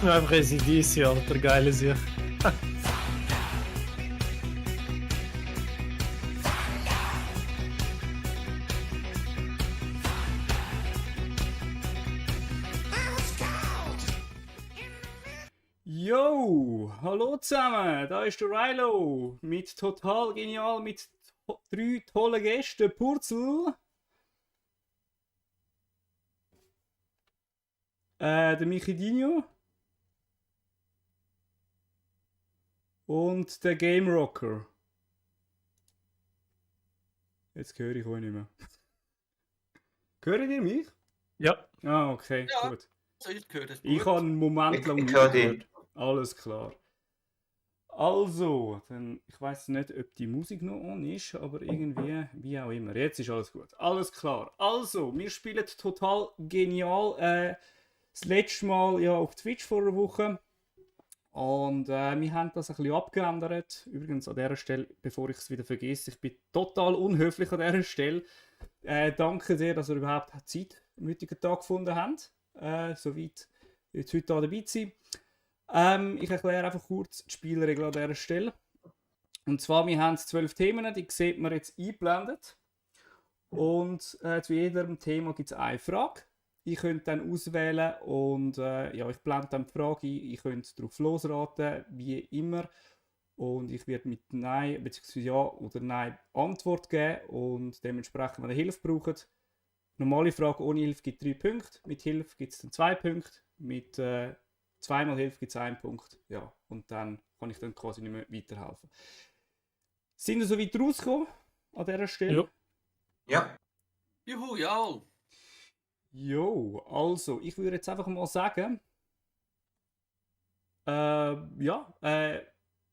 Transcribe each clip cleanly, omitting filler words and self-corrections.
Einfach ACDC, Alter, geile Sicht. Yo, hallo zusammen, da ist der Rilo mit total genial, mit 3 tollen Gästen, Purzel, der Michidinho und der Game Rocker. Jetzt höre ich euch nicht mehr. Hört ihr mich? Ja. Ah, okay, Ja. gut. So, ich gehört es Ich gut. habe einen Moment lang Ich nicht höre gehört. dich. Alles klar. Also, dann, ich weiß nicht, ob die Musik noch on ist, aber irgendwie, wie auch immer. Jetzt ist alles gut. Alles klar. Also, wir spielen total genial. Das letzte Mal ja auf Twitch vor einer Woche. Und wir haben das ein bisschen abgeändert. Übrigens an dieser Stelle, bevor ich es wieder vergesse, ich bin total unhöflich an dieser Stelle. Danke sehr, dass ihr überhaupt Zeit am heutigen Tag gefunden habt. Soweit jetzt heute hier dabei zu sein. Ich erkläre einfach kurz die Spielregeln an dieser Stelle. Und zwar, wir haben 12 Themen, die sieht man jetzt eingeblendet. Und zu jedem Thema gibt es eine Frage. Ihr könnt dann auswählen und ja, ich blende dann die Frage ein. Ihr könnt darauf losraten, wie immer. Und ich werde mit Nein bzw. Ja oder Nein Antwort geben. Und dementsprechend, wenn ihr Hilfe braucht, normale Frage ohne Hilfe gibt 3 Punkte. Mit Hilfe gibt es dann 2 Punkte. Mit zweimal Hilfe gibt es 1 Punkt. Ja, und dann kann ich dann quasi nicht mehr weiterhelfen. Sind wir so weit rausgekommen an dieser Stelle? Ja. Ja. Juhu, ja. Jo, also, ich würde jetzt einfach mal sagen,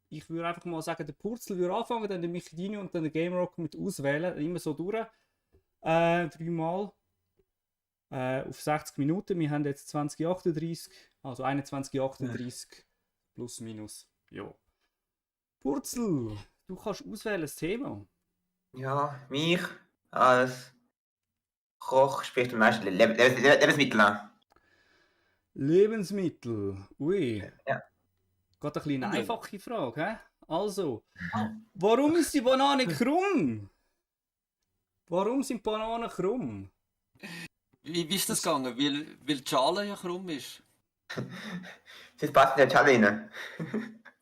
ich würde einfach mal sagen, der Purzel würde anfangen, dann der Michidinho und dann der Game Rock mit auswählen, immer so durch, 3 Mal auf 60 Minuten. Wir haben jetzt 20:38, also 21:38 plus minus. Jo. Purzel, du kannst auswählen das Thema. Ja, mich als Koch spricht am meisten Lebensmittel an. Lebensmittel, ui. Ja. Gerade ein bisschen eine Ja. einfache Frage, hä? Also, warum ist die Banane krumm? Warum sind Bananen krumm? Wie ist das gegangen? Weil die Schale ja krumm ist. Das passt in der Schale rein.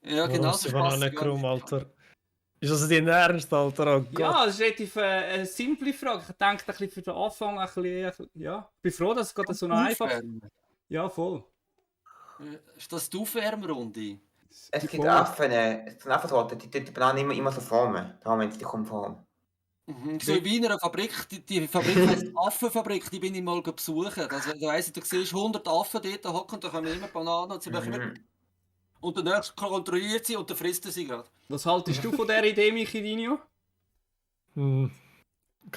Ja, Warum genau ist so die Banane passt krumm, Alter? Ist das dein Ernst, Alter? Oh Gott. Ja, das ist relativ eine simple Frage. Ich denke, ein bisschen für den Anfang ein bisschen, ja. Ich bin froh, dass es gerade so einfach ist. Ja, voll. Ist das die Aufwärmrunde? Es gibt voll. Affen, es sind Affensorten, die Bananen immer so formen. Da haben wir jetzt die Konform. So in Wiener Fabrik, die Fabrik heisst Affenfabrik, die bin ich mal besuchen. Also, da weiss ich, du siehst 100 Affen dort hocken und da kommen immer Bananen und sie machen immer... Und der nächste kontrolliert sie und der frisst sie gerade. Was haltest du von dieser Idee, Michidinho? Keine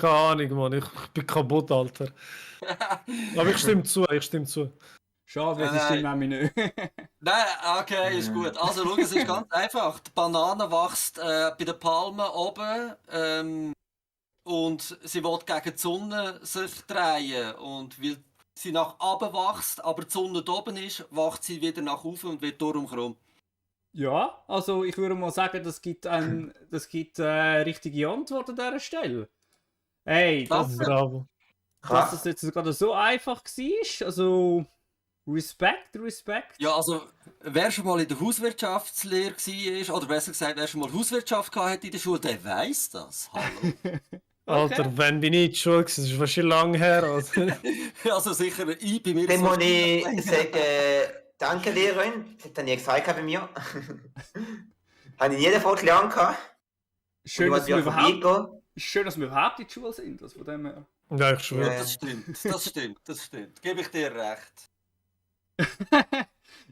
Ahnung, Mann. Ich bin kaputt, Alter. Aber ich stimme zu, Schade, weil sie Nein. stimmen auch nicht. Nein, okay, ist gut. Also schau, es ist ganz einfach. Die Banane wächst bei den Palmen oben und sie will gegen die Sonne sich drehen. Und weil sie nach oben wächst, aber die Sonne da oben ist, wächst sie wieder nach oben und wird darum krumm. Ja, also ich würde mal sagen, das gibt richtige Antwort an dieser Stelle. Hey, dass Bravo. das jetzt gerade so einfach war, also Respekt. Ja, also wer schon mal in der Hauswirtschaftslehre war, oder besser gesagt, wer schon mal Hauswirtschaft hatte in der Schule, der weiß das. Hallo. Alter, wenn bin ich in der Schule gewesen? Das ist wahrscheinlich lang her, Alter. Also sicher, ich bei mir... Dann so muss ich sagen, danke Lehrerin, das hat er nie gesagt bei mir. Habe ich in jeder Folge gelernt. Schön, dass wir überhaupt überhaupt... in der Schule sind. Also von dem her. Ja, ich schwöre. Das stimmt. Gebe ich dir recht.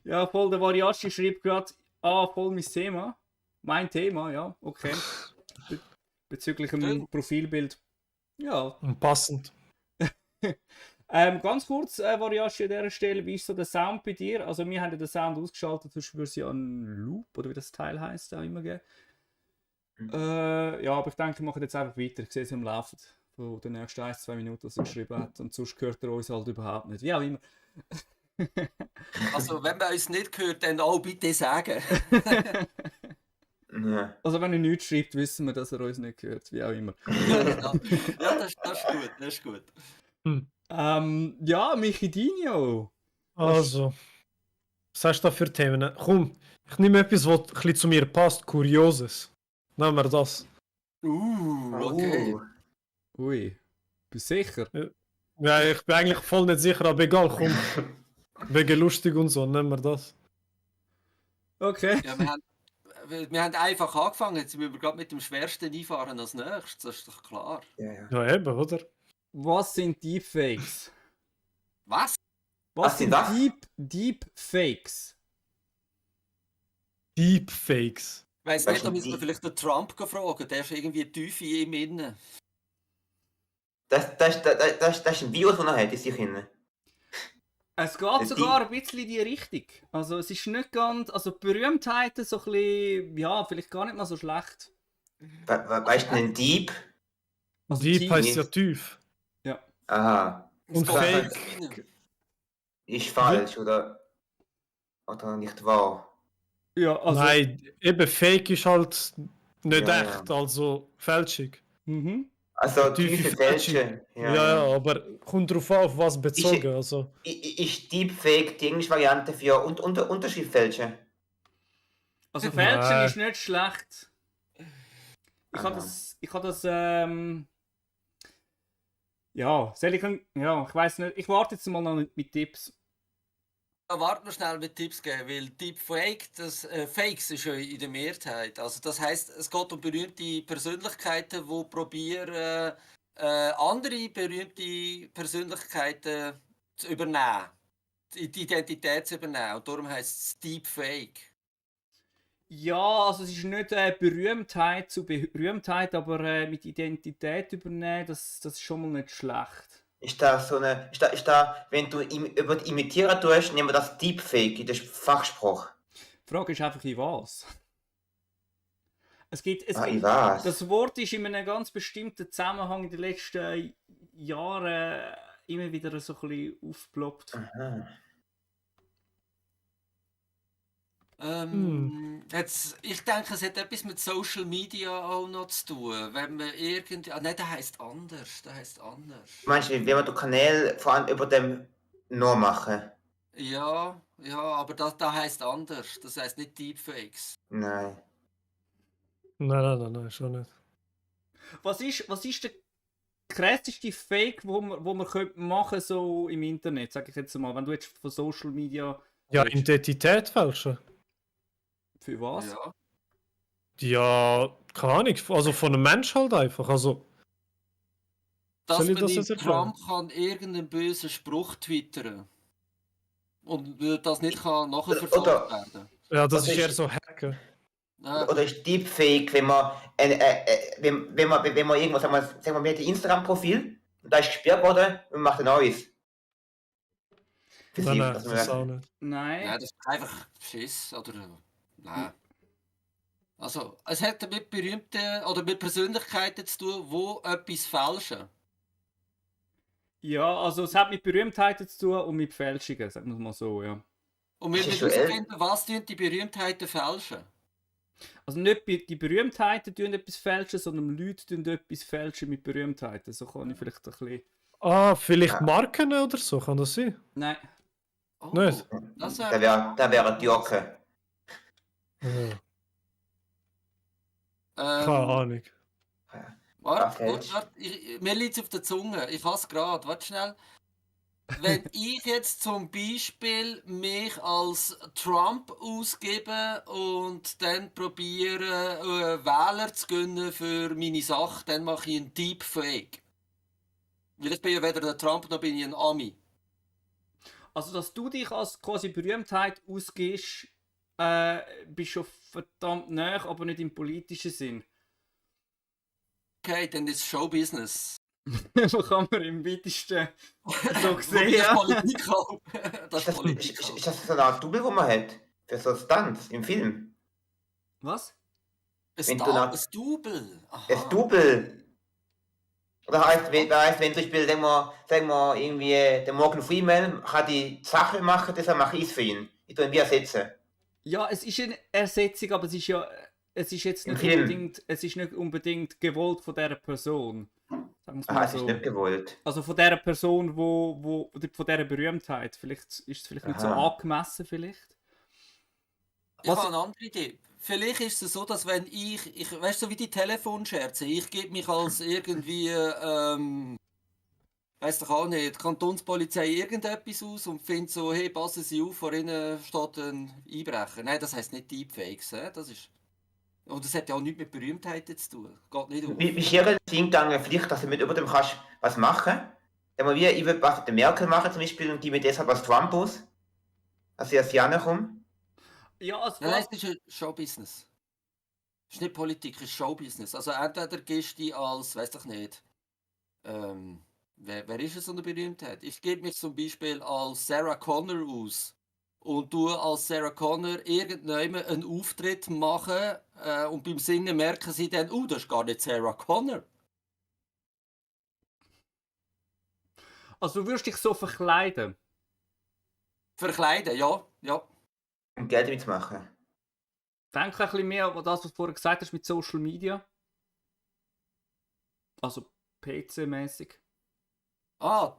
Ja, voll, der Variaci schreibt gerade, voll mein Thema. Mein Thema, ja, okay. Bezüglich dem Schön. Profilbild. Ja. Und passend. Ganz kurz, Variasche an dieser Stelle, wie ist so der Sound bei dir? Also wir haben ja den Sound ausgeschaltet, sonst würde es ja einen Loop, oder wie das Teil heisst, auch immer geben. Ja, aber ich denke, wir machen jetzt einfach weiter. Ich sehe es am Laufen von den nächsten 1-2 Minuten, was er geschrieben hat. Und sonst hört er uns halt überhaupt nicht. Wie auch immer. Also, wenn man uns nicht hört, dann auch bitte sagen. Ja. Also wenn er nichts schreibt, wissen wir, dass er uns nicht hört. Wie auch immer. Ja, genau. Ja, das ist gut, das ist gut. Ja, Michidinho. Also, was hast du da für Themen? Komm, ich nehme etwas, was ein bisschen zu mir passt, Kurioses. Nehmen wir das. Okay. Ui, bist du sicher? Ja, ich bin eigentlich voll nicht sicher, aber egal, komm. Wegen lustig und so, nehmen wir das. Okay. Ja, wir haben einfach angefangen, jetzt müssen wir gerade mit dem Schwersten einfahren als nächstes, das ist doch klar. Ja. Ja, eben, oder? Was sind Deepfakes? Was? Was sind sind was? Deepfakes? Deepfakes. Ich weiss Was nicht, da sind müssen wir die? vielleicht den Trump fragen, der ist irgendwie tief in ihm innen. Das ist ein Virus, das er hat in sich drin. Es geht sogar ein bisschen in die Richtung. Also es ist nicht ganz, also die Berühmtheiten so ein bisschen, ja, vielleicht gar nicht mal so schlecht. Weißt du, ein Dieb? Also Deep tief. heißt ja tief. Ja. Aha. Und Es geht Fake. tief rein. Ist falsch, oder nicht wahr? Ja, also. Nein, eben Fake ist halt nicht Ja, echt, also Fälschung. Mhm. Also Tiefe tiefe Fälschung. Fälsche. Ja, aber kommt drauf an, auf was bezogen. Also, Ist Deepfake die englische Variante für Unterschrift fälschen? Also Fälschen Nein. ist nicht schlecht. Ich habe das, ja, ich weiß nicht, ich warte jetzt mal noch mit Tipps. Ja, warte noch schnell mit Tipps geben, weil Deepfake, Fakes ist ja in der Mehrheit. Also das heisst, es geht um berühmte Persönlichkeiten, die probieren, andere berühmte Persönlichkeiten zu übernehmen. Die Identität zu übernehmen. Und darum heisst es Deepfake. Ja, also es ist nicht Berühmtheit zu Berühmtheit, aber mit Identität übernehmen, das ist schon mal nicht schlecht. Ist da so eine, ist da, wenn du über die imitieren tust, nehmen wir das Deepfake in der Fachspruch. Die Frage ist einfach, in was? In was? Das Wort ist in einem ganz bestimmten Zusammenhang in den letzten Jahren immer wieder so ein bisschen aufgeploppt. Aha. Ich denke, es hat etwas mit Social Media auch noch zu tun. Wenn man irgendwie. Ah, nein, der heisst anders. Der heisst anders. Meinst du, wenn wir den Kanal vor allem über dem nur machen? Ja, aber das heisst anders. Das heisst nicht Deepfakes. Nein. nein, schon nicht. Was ist der krasseste Fake, wo man könnte machen so im Internet, sag ich jetzt mal, wenn du jetzt von Social Media. Ja, redest? Identität fälschen. Für was? Ja. Ja, keine Ahnung. Also von einem Mensch halt einfach. Also, Dass Soll ich man das im jetzt erklären? Trump kann irgendeinen bösen Spruch twittern und das nicht kann nachverfolgt Oder- werden. ja, das Was ist eher ist- so Hacken. Oder ist Deepfake, wenn man, wenn man irgendwas, sagen wir, wir haben ein Instagram-Profil und da ist gesperrt worden und man macht ein neues. Für Nein, sie, nein, dass das man- auch nicht. Nein. Ja, das ist einfach Schiss oder. Nein. Also, es hat mit berühmten oder mit Persönlichkeiten zu tun, die etwas fälschen. Ja, also es hat mit Berühmtheiten zu tun und mit Fälschungen, sagen wir es mal so, ja. Und wir Das ist müssen schon herausfinden, was die Berühmtheiten fälschen. Also nicht die Berühmtheiten tun etwas fälschen, sondern Leute tun etwas fälschen mit Berühmtheiten. So kann ich vielleicht ein bisschen. Ah, vielleicht Ja. Marken oder so, kann das sein? Nein. Oh, Nicht? das Da wäre die Jocke. Ja, Ähm, keine Ahnung. Warte, mir liegt es auf der Zunge. Ich habe es gerade. Warte schnell. Wenn ich jetzt zum Beispiel mich als Trump ausgebe und dann probiere, Wähler zu gewinnen für meine Sache, dann mache ich einen Deepfake. Weil ich bin ja weder der Trump noch bin ich ein Ami. Also, dass du dich als quasi Berühmtheit ausgibst, bist schon verdammt nah, aber nicht im politischen Sinn. Okay, dann ist Showbusiness. Wo kann man im weitesten so Wobei sehen? das Ja. Politik auch. Das Ist ist das, Politik ist, auch. ist das so eine Art Double, wo man hat? Für so Stunts im Film? Was? Wenn du Ein nach- Double. Ein Aha. Double. Oder heißt, wenn zum Beispiel, sagen wir, irgendwie, der Morgan Freeman kann die Sache machen, deshalb mache ich es für ihn. Ich tue ihn wie ersetzen. Ja, es ist eine Ersetzung, aber es ist jetzt Im nicht Film. unbedingt, es ist nicht unbedingt gewollt von dieser Person. Sagen wir es Aha, mal es ist so. nicht gewollt. Also von dieser Person, oder von dieser Berühmtheit. Vielleicht ist es vielleicht nicht so Aha. angemessen vielleicht. Ich Was- habe eine andere Idee. Vielleicht ist es so, dass wenn ich weißt du, so wie die Telefonscherze, ich gebe mich als irgendwie, weiß doch auch nicht, Kantonspolizei irgendetwas aus und finde so, hey, passen Sie auf, vor Ihnen steht ein Einbrecher. Nein, das heisst nicht Deepfakes, das ist... Und das hat ja auch nichts mit Berühmtheiten zu tun. Geht nicht auf. Wie ist Ihre Ding gegangen, vielleicht, dass du mit über dem kannst was machen? Sagen wir, wie, ich will was mit der Merkel machen zum Beispiel und die mit deshalb als Trump aus? Dass ich als Jana komme? Ja, es Nein, geht. es ist ein Showbusiness. Es ist nicht Politik, es ist Showbusiness. Also entweder gehst du als, weiß doch nicht, wer ist es so eine Berühmtheit? Ich gebe mich zum Beispiel als Sarah Connor aus und du als Sarah Connor irgendjemand einen Auftritt machen und beim Singen merken sie dann, das ist gar nicht Sarah Connor. Also du würdest dich so verkleiden. Verkleiden, ja, ja. Um Geld damit zu machen. Denk ein bisschen mehr an das, was du vorher gesagt hast mit Social Media. Also PC-mäßig.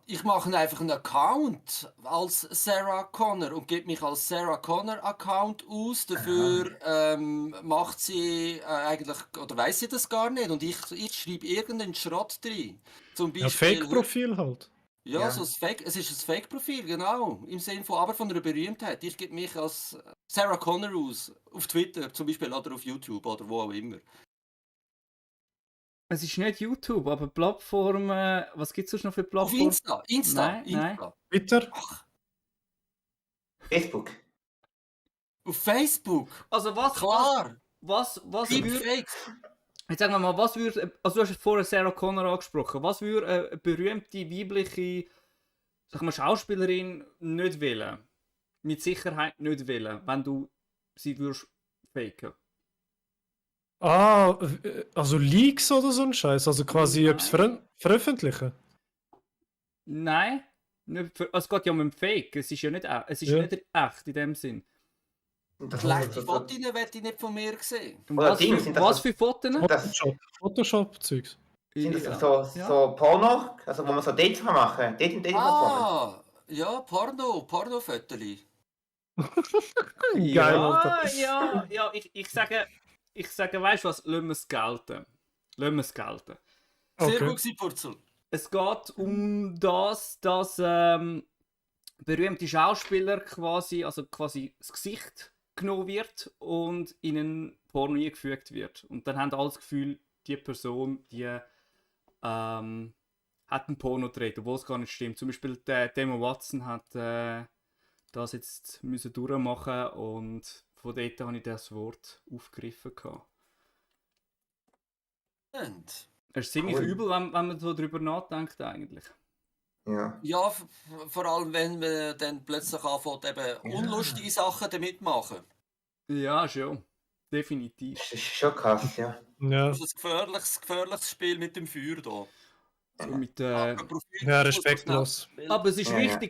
Ich mache einfach einen Account als Sarah Connor und gebe mich als Sarah Connor Account aus. Dafür macht sie eigentlich, oder weiß sie das gar nicht. Und ich schreibe irgendeinen Schrott drin. Zum Ja, Beispiel. Fake-Profil halt. Ja, Ja. so es ist ein Fake-Profil, genau. Im Sinne von, aber von einer Berühmtheit. Ich gebe mich als Sarah Connor aus. Auf Twitter zum Beispiel oder auf YouTube oder wo auch immer. Es ist nicht YouTube, aber Plattformen. Was gibt es sonst noch für Auf Plattformen? Insta. Nein, nein. Twitter? Facebook. Auf Facebook. Also was? Klar. Was würde. Deepfakes. Jetzt sagen wir mal, was würde. Also du hast vorher Sarah Connor angesprochen. Was würde eine berühmte weibliche, sag mal, Schauspielerin nicht wählen? Mit Sicherheit nicht wählen, wenn du sie würdest faken. Also Leaks oder so ein Scheiß, also quasi Nein. etwas veröffentlichen. Nein, nicht für, es geht ja um ein Fake. Es ist ja nicht, es ist Ja. nicht echt in dem Sinn. Und das Schlechte Fotos möchte ich nicht von mir sehen. Und Oder was, Ding, für, sind das was so- für Fotos? Das Photoshop-Zeugs. sind das Ja. so, Ja. so Porno, also wo man so Dates kann machen. Dating-Plattformen. Ja, Pornofotos. Geil, Ja, Alter. ja, ich sage, weißt du was, lassen wir es gelten. Lassen wir es gelten. Sehr Okay. gut gewesen, Purzel. Es geht um das, dass berühmte Schauspieler quasi das Gesicht genommen wird und in einen Porno eingefügt wird. Und dann haben alle das Gefühl, die Person, die hat ein Porno gedreht, obwohl es gar nicht stimmt. Zum Beispiel der Emma Watson hat das jetzt müssen durchmachen und von dort habe ich das Wort aufgegriffen. Und, Es ist ziemlich Cool. übel, wenn man so drüber nachdenkt eigentlich. Ja. ja, vor allem wenn man dann plötzlich anfängt, eben unlustige Sachen damit machen. Ja, schon. Definitiv. Das ist schon krass, ja. Ja, Das ist ein gefährliches Spiel mit dem Feuer hier. So mit, ja respektlos. aber es ist, Ja, ja.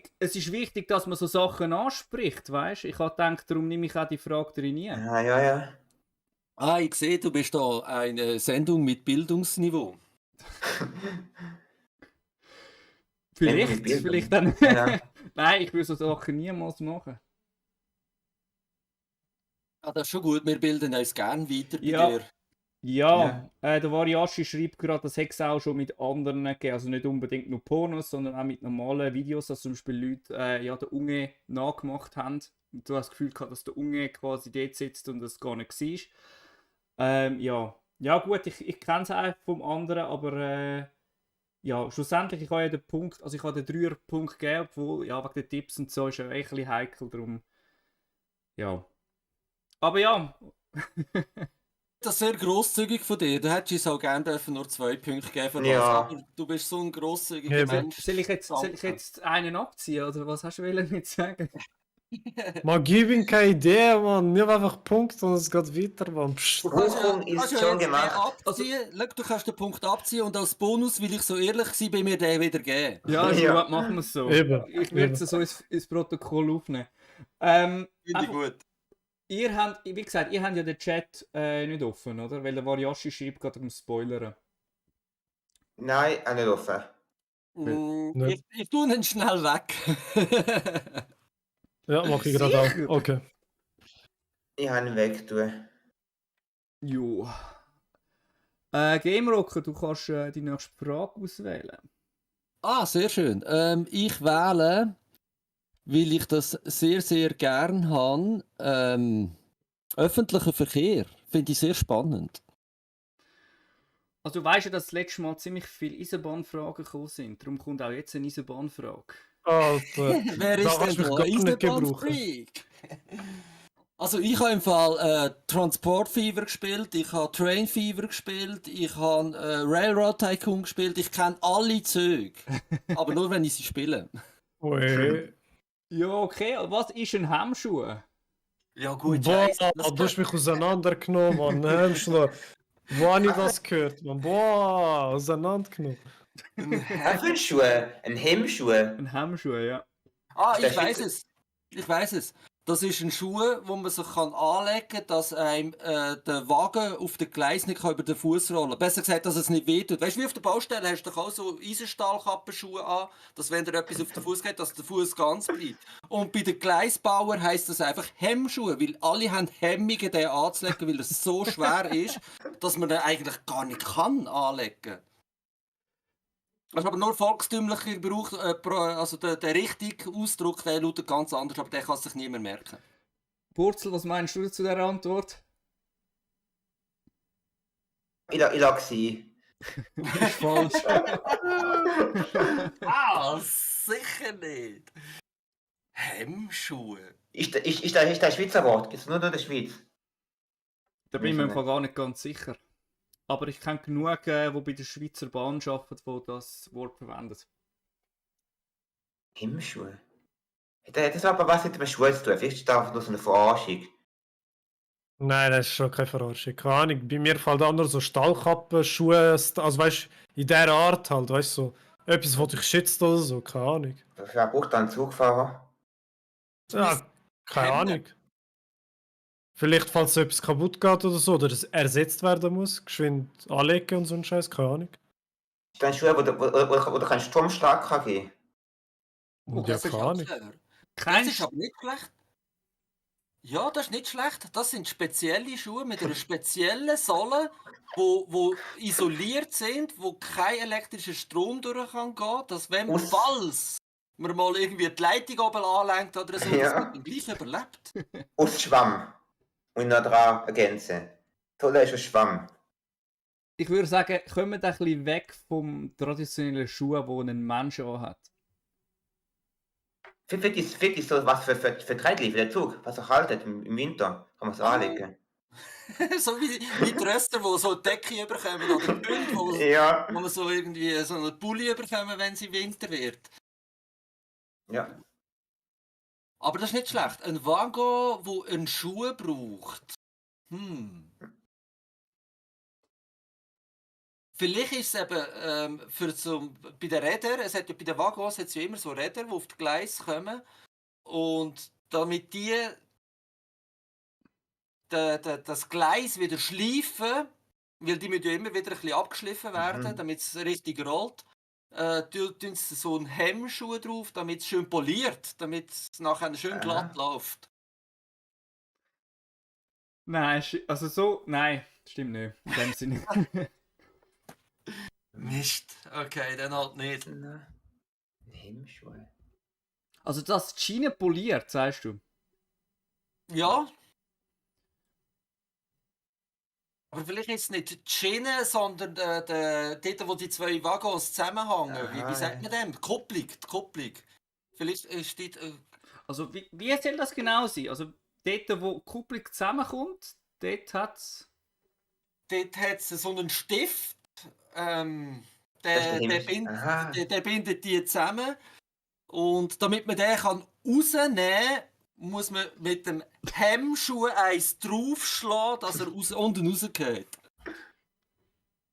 wichtig, dass man so Sachen anspricht, weißt du? Ich habe gedacht, darum nehme ich auch die Frage drin. Ja. Ich sehe, du bist da eine Sendung mit Bildungsniveau. Vielleicht, Bildung. vielleicht dann. Ja. Nein, ich würde so Sachen niemals machen. Das ist schon gut, wir bilden uns gerne weiter bei Ja. dir. Ja, der Variashi schreibt gerade, das hätte es auch schon mit anderen gegeben. Also nicht unbedingt nur Pornos, sondern auch mit normalen Videos, dass zum Beispiel Leute den Unge nachgemacht haben. Und du hast das Gefühl gehabt, dass der Unge quasi dort sitzt und das gar nicht war. Ja gut, ich kenne es auch vom anderen, aber ja, schlussendlich, ich habe ja den Punkt, also ich habe den 3er-Punkt gegeben, obwohl, ja, wegen den Tipps und so ist ja echt ein bisschen heikel, darum, ja. Aber ja. das sehr grosszügig von dir. Du hättest uns auch gerne dürfen nur 2 Punkte geben für das, Ja. aber du bist so ein grosszügiger Eben. Mensch. Soll ich jetzt einen abziehen, oder was hast du mit sagen? Man, gib ihm keine Idee, man. Nicht einfach Punkt und es geht weiter, man. Psst. Buchung ist schon jetzt gemacht. den abziehen. Schau, du kannst den Punkt abziehen und als Bonus, weil ich so ehrlich war, bei mir den wieder geben. Ja, ist Ja. gut, machen wir es so. Eben, Ich würde es eben. so ins Protokoll aufnehmen. Finde ich Einfach- gut. Ihr habt, wie gesagt, ihr habt ja den Chat nicht offen, oder? Weil der Variashi schreibt gerade um Spoilern. Nein, auch nicht offen. Nicht. Ich tue ihn schnell weg. Ja, mach ich gerade Sicher? auch. Okay. Ich habe ihn wegtun. Jo. Game Rocker, du kannst die nächste Frage auswählen. Sehr schön. Ich wähle, weil ich das sehr, sehr gern habe, öffentlichen Verkehr. Finde ich sehr spannend. Also du weißt ja, dass das letzte Mal ziemlich viele Eisenbahnfragen gekommen sind. Darum kommt auch jetzt eine Eisenbahnfrage. Alter. Wer Da ist kannst denn du mich da? gar nicht gebrauchen. Eisenbahnfreak? Also ich habe im Fall Transport Fever gespielt, ich habe Train Fever gespielt, ich habe Oh, Railroad Tycoon gespielt, ich kenne alle Züge. Aber nur wenn ich sie spiele. Ui. Ja, okay. Was ist ein Hemmschuh? Ja gut, Boah, Scheiße. Das du hast mich auseinandergenommen, Mann. Hemmschler. Wo habe ich das gehört, Mann? Boah, auseinandergenommen. Hemmschuhe, ein Hemmschuh. Ein Hemmschuh, ja. Ich Das weiß ist- es. Ich weiß es. Das ist ein Schuh, wo man sich anlegen kann, dass einem der Wagen auf den Gleis nicht über den Fuß rollen kann. Besser gesagt, dass es nicht wehtut. Weißt du, wie auf der Baustelle hast du doch auch so Eisenstahlkappenschuhe an, dass wenn dir etwas auf den Fuß geht, dass der Fuß ganz bleibt. Und bei den Gleisbauern heisst das einfach Hemmschuhe, weil alle haben Hemmungen, den anzulegen, weil es so schwer ist, dass man den eigentlich gar nicht kann anlegen. Also aber nur volkstümlicher Gebrauch, also der richtige Ausdruck, der lautet ganz anders, aber den kann sich niemand merken. Purzel, was meinst du zu dieser Antwort? Ich lag sie. Ist falsch. Sicher nicht. Hemmschuhe. Ist das ein Schweizer Wort? Gibt es nur in der Schweiz? Da bin ich mir im Fall gar nicht ganz sicher. Aber ich kenne genug, die bei der Schweizer Bahn arbeiten, die das Wort verwenden. Hemmschuhe? Hat das aber was mit dem Schuh zu tun? Vielleicht ist das einfach nur so eine Verarschung. Nein, das ist schon keine Verarschung. Keine Ahnung. Bei mir fällt auch nur so Stahlkappen, Schuhe, also weißt du, in dieser Art halt, weißt du, so etwas, was dich schützt oder so, keine Ahnung. Wer braucht da einen Zugfahrer? Ja, keine Hemden. Ahnung. Vielleicht, falls so etwas kaputt geht oder so, oder es ersetzt werden muss, geschwind anlegen und so ein Scheiß, keine Ahnung. Ist das ein Schuh, wo du keinen Stromschlag kann geben? Ja, Das ist keine auch Ahnung. clever. Kein Das ist aber nicht schlecht. Ja, das ist nicht schlecht. Das sind spezielle Schuhe mit einer speziellen Sohle, wo isoliert sind, wo kein elektrischer Strom durch kann gehen, dass wenn Aus- falls man mal irgendwie die Leitung oben anlenkt oder so, Ja. dass man dann gleich überlebt. Aus Schwamm. Und noch dran ergänzen. Toll ist ein Schwamm. Ich würde sagen, kommen wir ein bisschen weg vom traditionellen Schuh, den ein Mensch hat. Vielleicht ist so was für Treidli, für den Zug, was er haltet im Winter. Kann man es anlegen. So wie die Röster, die so eine Decke bekommen oder die Hunde, wo Ja. man so irgendwie so einen Pulli bekommen, wenn es Winter wird. Ja. Aber das ist nicht schlecht. Ein Wagon, der einen Schuh braucht. Vielleicht ist es eben bei den Rädern, es hat ja bei den Waggons hat's ja immer so Räder, die auf die Gleise kommen. Und damit die das Gleis wieder schleifen, weil die müssen ja immer wieder ein bisschen abgeschliffen werden, damit es richtig rollt, tun sie so einen Hemmschuh drauf, damit es schön poliert, damit es nachher schön glatt läuft. Nein, also so, nein, stimmt nicht. In dem Sinne. Mist. Okay, dann halt nicht. Hemmschuhe. Also das die Schiene poliert, sagst du? Ja. Aber vielleicht ist es nicht die Schiene, sondern dort, wo die zwei Waggons zusammenhängen. Wie sagt man dem? Die Kupplung. Vielleicht steht. Also wie soll das genau sein? Also dort, wo die Kupplung zusammenkommt, dort hat es... dort hat es so einen Stift, Das ist der, der der, Himmel. bind, Aha. der bindet die zusammen. Und damit man den kann rausnehmen kann, muss man mit dem Hemmschuh eins draufschlagen, dass er unten rausgeht.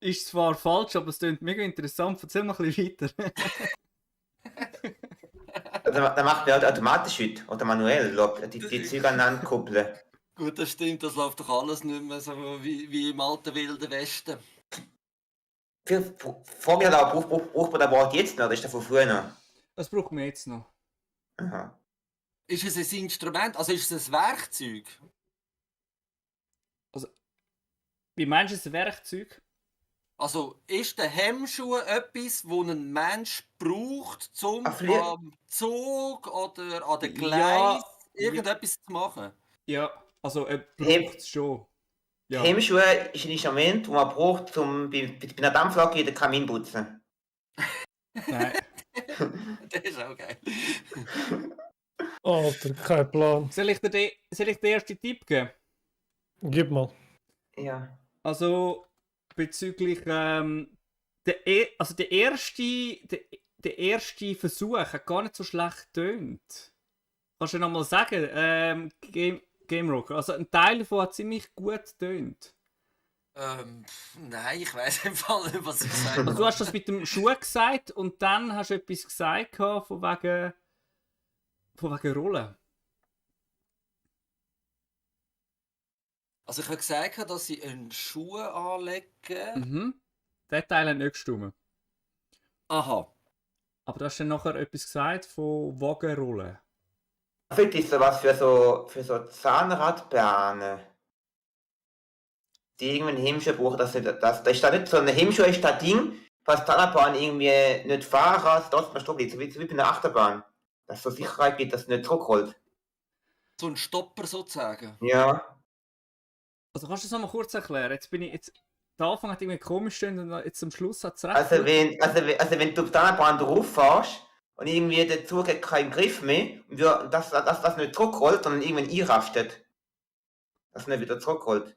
Ist zwar falsch, aber es klingt mega interessant. Erzähl mal ein bisschen weiter. Da macht man halt automatisch heute oder manuell, die Züge aneinander kuppeln. Gut, das stimmt, das läuft doch alles nicht mehr so wie im alten Wilden Westen. Vor mir da braucht man das Wort jetzt noch, oder ist das von früher noch? Das brauchen wir jetzt noch. Aha. Ist es ein Instrument, also ist es ein Werkzeug? Wie meinst du ein Werkzeug? Also ist der Hemmschuh etwas, das ein Mensch braucht, um Ach, vielleicht- am Zug oder an der Ja, Gleis irgendetwas zu machen? Ja, also er Hem- braucht es schon. Ja. Hemmschuhe ist ein Instrument, das man braucht, um bei einer Dampflok den Kamin zu putzen. Nein. Das ist auch geil. Alter, kein Plan. Soll ich dir den ersten Tipp geben? Gib mal. Ja. Also bezüglich der erste Versuch hat gar nicht so schlecht getönt. Kannst du nochmal sagen, Game Rocker? Also ein Teil davon hat ziemlich gut getönt. Nein, ich weiß im Fall nicht, was ich gesagt Also, habe. du hast das mit dem Schuh gesagt und dann hast du etwas gesagt von wegen Rollen. Also ich habe gesagt, dass sie einen Schuh anlegen. Mhm. Der Teil hat nicht gestimmt. Aha. Aber du hast dann nachher etwas gesagt von Wagenrollen. Vielleicht ist sowas für so Zahnradbahnen. Die irgendwann Hemmschuhe brauchen, da ist da nicht so eine Hemmschuhe, ist das Ding, was Zahnradbahn irgendwie nicht fahren kannst, dort mal stoppen, so wie bei einer Achterbahn. Dass es so Sicherheit gibt, dass es nicht zurückrollt. So ein Stopper sozusagen. Ja. Also kannst du das nochmal kurz erklären? Der Anfang hat irgendwie komisch gesehen und jetzt am Schluss hat es recht. Also wenn du auf die Zahnradbahn drauf fährst und irgendwie der Zug hat keinen Griff mehr und das nicht zurückrollt, sondern irgendwann einrastet. Dass es nicht wieder zurückrollt. Dass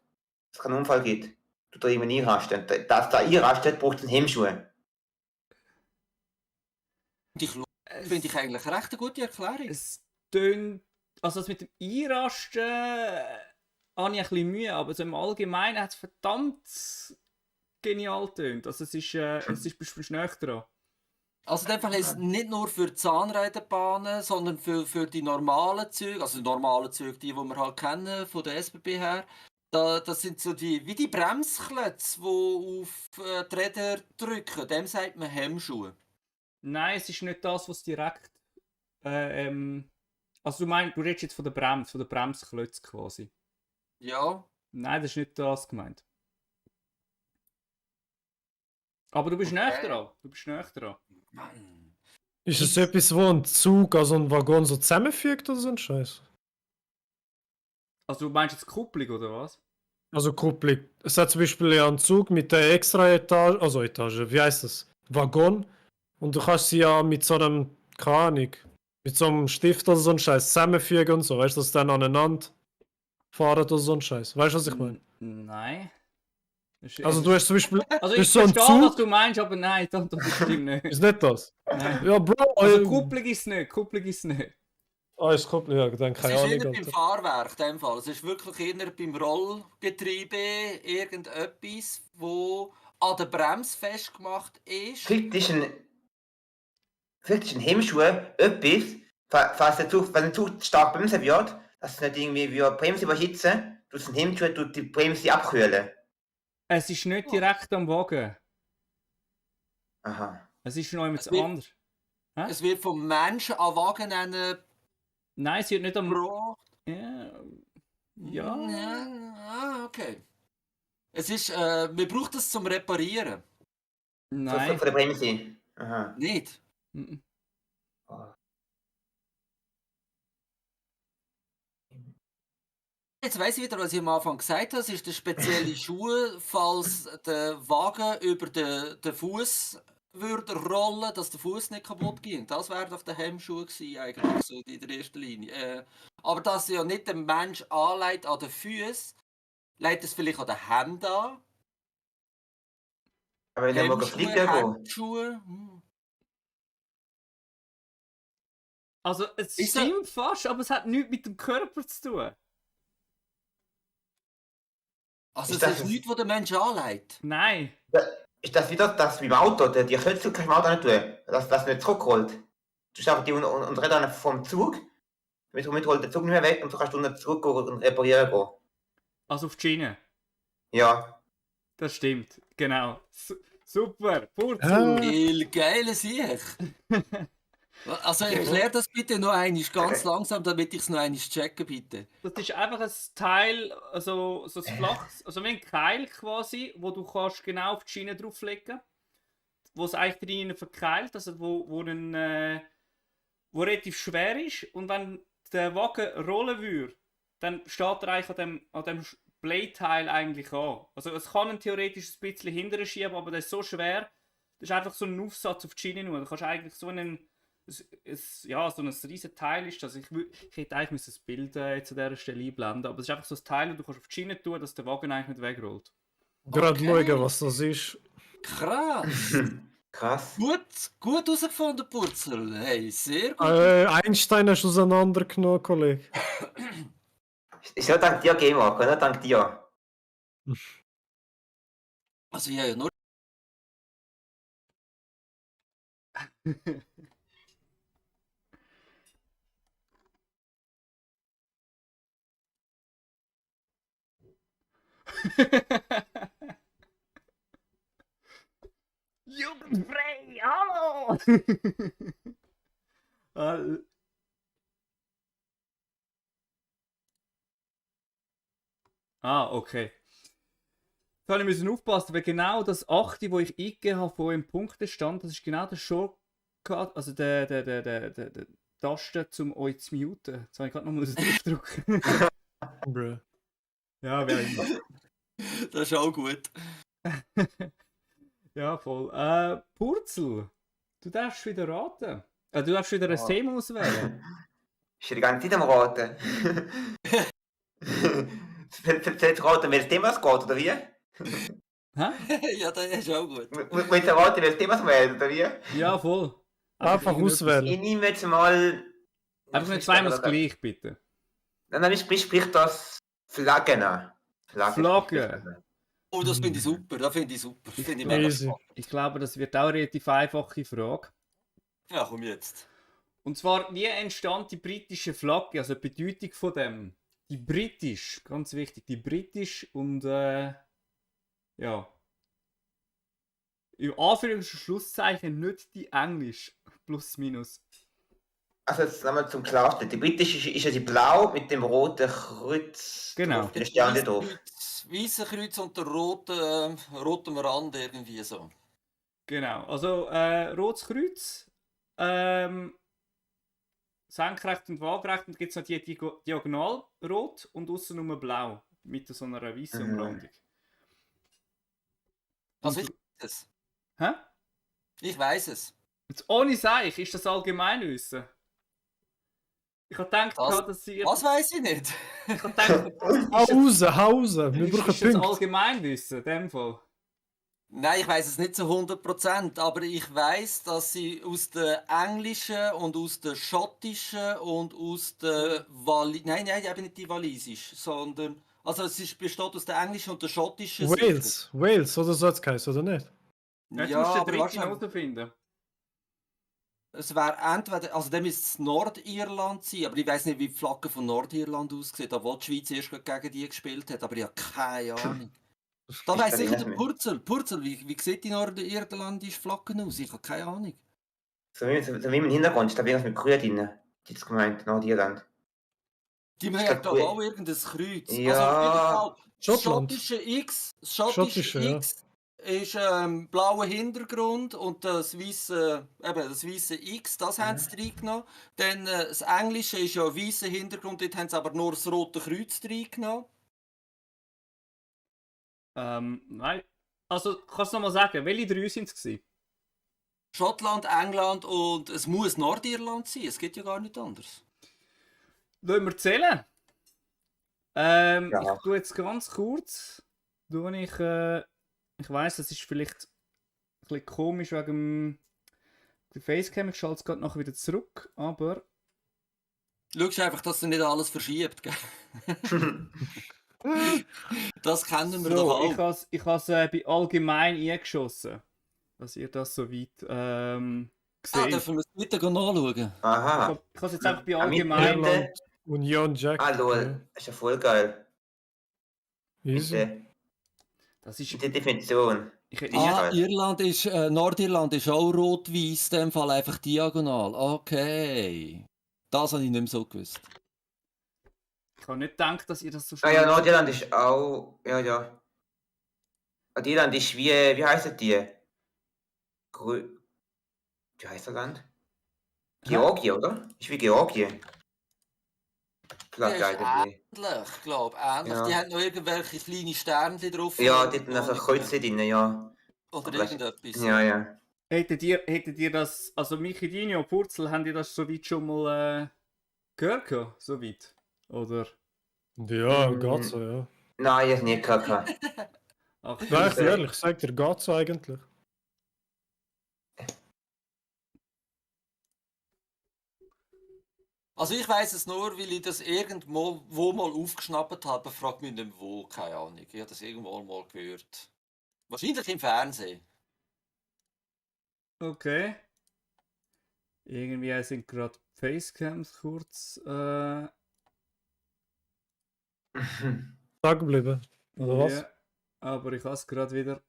es keinen Unfall gibt. Du da irgendwann einrastet. Dass da einrastet, braucht es einen Hemmschuhe. Finde ich eigentlich recht eine gute Erklärung. Es tönt. Also das mit dem Einrasten habe ich ein bisschen Mühe, aber so im Allgemeinen hat es verdammt genial getönt. Also es bist näher dran. Also in dem Fall ist es nicht nur für die Zahnräderbahnen, sondern für die normalen Züge, also die normalen Züge, die wir halt kennen von der SBB her. Das sind so wie die Bremsklötze, die auf die Räder drücken. Dem sagt man Hemmschuhe. Nein, es ist nicht das, was direkt. Also du redest jetzt von der Bremsklötze quasi. Ja. Nein, das ist nicht das gemeint. Aber du bist näher dran. Mann. Ist es etwas, wo ein Zug, also ein Waggon so zusammenfügt oder so ein Scheiß? Also du meinst jetzt Kupplung oder was? Also Kupplung. Es hat zum Beispiel ja einen Zug mit der extra Etage, wie heißt das? Waggon. Und du kannst sie ja mit so einem, keine Ahnung, mit so einem Stift oder so ein Scheiß zusammenfügen und so, weißt du, dass dann aneinander fahren oder so ein Scheiß. Weißt du, was ich meine? Nein. Also du hast zum Beispiel, Also du ich hast so einen verstehe, was Zug, du meinst, aber nein, das stimmt nicht. ist nicht das? Nein. Ja, Bro, Also Kupplung ist es nicht. ist Kupplung, ja, dann Es keine ist eher Ahnung. beim Alter. Fahrwerk, in dem Fall. Es ist wirklich eher beim Rollgetriebe irgendetwas, wo an der Bremse festgemacht ist. Vielleicht ist ein Hemmschuh etwas, falls wenn der Zug stark bremsen wird, dass es nicht irgendwie wie eine Bremse überhitzen, tut ein Hemmschuh die Bremse abkühlen. Es ist nicht direkt am Wagen. Aha. Es ist noch jemand Es wird- anderes. Es wird vom Menschen an Wagen Nein, es wird nicht am... gebracht. Ja. Ah, okay. Es ist, man braucht es zum Reparieren. Nein. Von der Bremse. Aha. Nicht. Mhm. Jetzt weiss ich wieder, was ich am Anfang gesagt habe. Es ist der spezielle Schuh, falls der Wagen über den Fuß würde rollen, dass der Fuß nicht kaputt ging. Das wäre doch der Hemmschuh gewesen, eigentlich, so in der ersten Linie. Aber dass ja nicht der Mensch anlegt an den Füßen, legt es vielleicht an den Händen an. Aber wenn ihr mal Hemmschuhe, fliegen gehen. Handschuhe. Hm. Also, es Ist er- stimmt fast, aber es hat nichts mit dem Körper zu tun. Also Ist es das ist ein- nichts, was der Mensch anlegt. Nein. Ist das wieder das wie im Auto? Die Klötze kannst du im Auto nicht tun, dass das nicht zurückrollt. Du schaffst die und dann vom Zug, damit holt der Zug nicht mehr weg und so kannst du nicht zurück und reparieren gehen. Also auf die Schiene. Ja. Das stimmt. Genau. Super. Purzel. Geil Sieg. Also erklär das bitte noch einmal ganz langsam, damit ich es noch einmal checke, bitte. Das ist einfach ein Teil, also so ein flaches, also wie ein Keil quasi, wo du kannst genau auf die Schiene drauflegen, wo es eigentlich drinnen verkeilt, also wo relativ schwer ist, und wenn der Wagen rollen würde, dann steht er eigentlich an dem Blähteil eigentlich an. Also es kann ihn theoretisch ein bisschen hinterher schieben, aber das ist so schwer, das ist einfach so ein Aufsatz auf die Schiene nur. Du kannst eigentlich so so ein riesen Teil ist das. Ich hätte eigentlich das Bild jetzt an dieser Stelle einblenden, aber es ist einfach so ein Teil, das du kannst auf die Schiene tun, dass der Wagen eigentlich nicht wegrollt. Gerade Okay. schauen, was das ist. Krass. Krass. Gut herausgefunden, Purzel. Hey, sehr gut. Einstein hast du auseinandergenommen, Kollege. Ist nur dank dir, Gamer, nur dank dir. Also ich habe ja nur Jugendfrei, hallo! Okay. Da müssen wir aufpassen, weil genau das 8, das ich eingegeben habe von im Punktestand, das ist genau der Shortcut, also der Taste, um euch zu muten. Jetzt habe ich gerade noch draufdrücken. Bruh. Ja, wer immer. Das ist auch gut. Ja, voll. Purzel, du darfst wieder raten. Du darfst wieder ein Ja. Thema auswählen. Ist ja die ganze Zeit am Raten. Willst du raten, welches Thema es geht, oder wie? Hä? Ja, das ist auch gut. Willst du raten, welches Thema es wählt, oder wie? Ja, voll. Einfach irgendetwas- auswählen. Ich nehme jetzt mal... Einfach nicht zweimal das gleich, bitte. Nein, sprich das Flaggen an. Flaggen. Oh, das finde ich super. Das finde ich super. Finde ich mega Easy. spannend. Ich glaube, das wird auch eine relativ einfache Frage. Ja, komm jetzt. Und zwar, wie entstand die britische Flagge? Also die Bedeutung von dem. Die britisch, ganz wichtig, die britisch und ja. Im Anführungs- und Schlusszeichen nicht die englisch. Plus, minus. Also jetzt nochmal zum Klarstellen. Die britische ist ja die blau mit dem roten Kreuz Genau. drauf, den Stern drauf. Weiße Kreuz und der rotem Rand irgendwie so. Genau. Also rotes Kreuz, senkrecht und waagrecht, und gibt es noch die diagonal rot und außen nur blau. Mit so einer weißen Mhm. Umrandung. Also Und- ich weiß es. Hä? Ich weiß es. Jetzt ohne Seich, ist das Allgemeinwissen? Ich habe gedacht, Das- dass ihr... Was weiß ich nicht? Ich habe gedacht, Hause, wir ist brauchen das Punkte. Allgemeinwissen, in dem Fall? Nein, ich weiß es nicht zu 100%, aber ich weiß, dass sie aus der englischen und aus der schottischen und aus der Nein, eben nicht die walisisch, sondern also besteht aus der englischen und der schottischen Wales, oder so hat es geheißen, oder nicht? Jetzt Ja, musst du den aber dritten wahrscheinlich, herausfinden. es wäre entweder, also dann müsste es Nordirland sein, aber ich weiß nicht, wie die Flagge von Nordirland aussieht, obwohl die Schweiz erst gerade gegen die gespielt hat, aber ich habe keine Ahnung. Da weiss sicher der Purzel, wie sieht die nordirländische Flagge aus? Ich habe keine Ahnung. So wie im Hintergrund, da irgendwas mit Grün drin. Jetzt gemeint, Nordirland. Die Ich haben glaub, doch auch irgendein Kreuz. Ja. Also auf jeden Fall, das Schottland. schottische Schottische, ja. X ist blauer Hintergrund und das weiße X, das haben sie reingenommen. Dann das Englische ist ja weißer Hintergrund, dort haben sie aber nur das rote Kreuz reingenommen. Nein. Also, kannst du noch mal sagen, welche drei sind es gewesen? Schottland, England und es muss Nordirland sein, es geht ja gar nicht anders. Wollen wir zählen? Ja. Ich tue jetzt ganz kurz. Ich weiss, das ist vielleicht bisschen komisch wegen der Facecam. Ich schalte es gerade nachher wieder zurück, aber... Schau einfach, dass du nicht alles verschiebt. Gell? Das kennen wir doch So, auch. ich has bei allgemein eingeschossen. Dass ihr das so weit seht. Dürfen wir es bitte nachschauen? Aha. Ich has jetzt einfach bei Ja, mit allgemein... Brille. Union Jack. Ah, lol. Das ist ja voll geil. Ja. Easy. Bitte. Das ist... Mit der Definition. Ich, ich, Ja. Nordirland ist auch rot-weiß, in dem Fall einfach diagonal. Okay. Das habe ich nicht mehr so gewusst. ich habe nicht gedacht, dass ihr das so Ah ja, Nordirland ist auch. Ja, ja. Nordirland ist wie heißt die? Wie heißt das Land? Georgien, oder? Ist wie Georgien. Das Vielleicht ist eigentlich. ähnlich, glaube ich. Ähnlich. Ja. Die haben noch irgendwelche kleine Sternchen drauf. Ja, dort sind also Kreuze drin, ja. Oder Aber das- irgendetwas. Ja, ja. hättet ihr das... Also Michi, Dino, Purzel, habt ihr das so weit schon mal gehört? Gehabt? So weit? Oder... Ja, geht so, ja. Nein, ich habe nie gehört. Ach, Nein, ich bin ehrlich, sag dir, geht so eigentlich. Also ich weiß es nur, weil ich das irgendwo wo mal aufgeschnappt habe. Frag mich nicht wo, keine Ahnung. Ich habe das irgendwo mal gehört. Wahrscheinlich im Fernsehen. Okay. Irgendwie sind gerade Facecams kurz. Da geblieben. Oder was? Ja, aber ich habe es gerade wieder.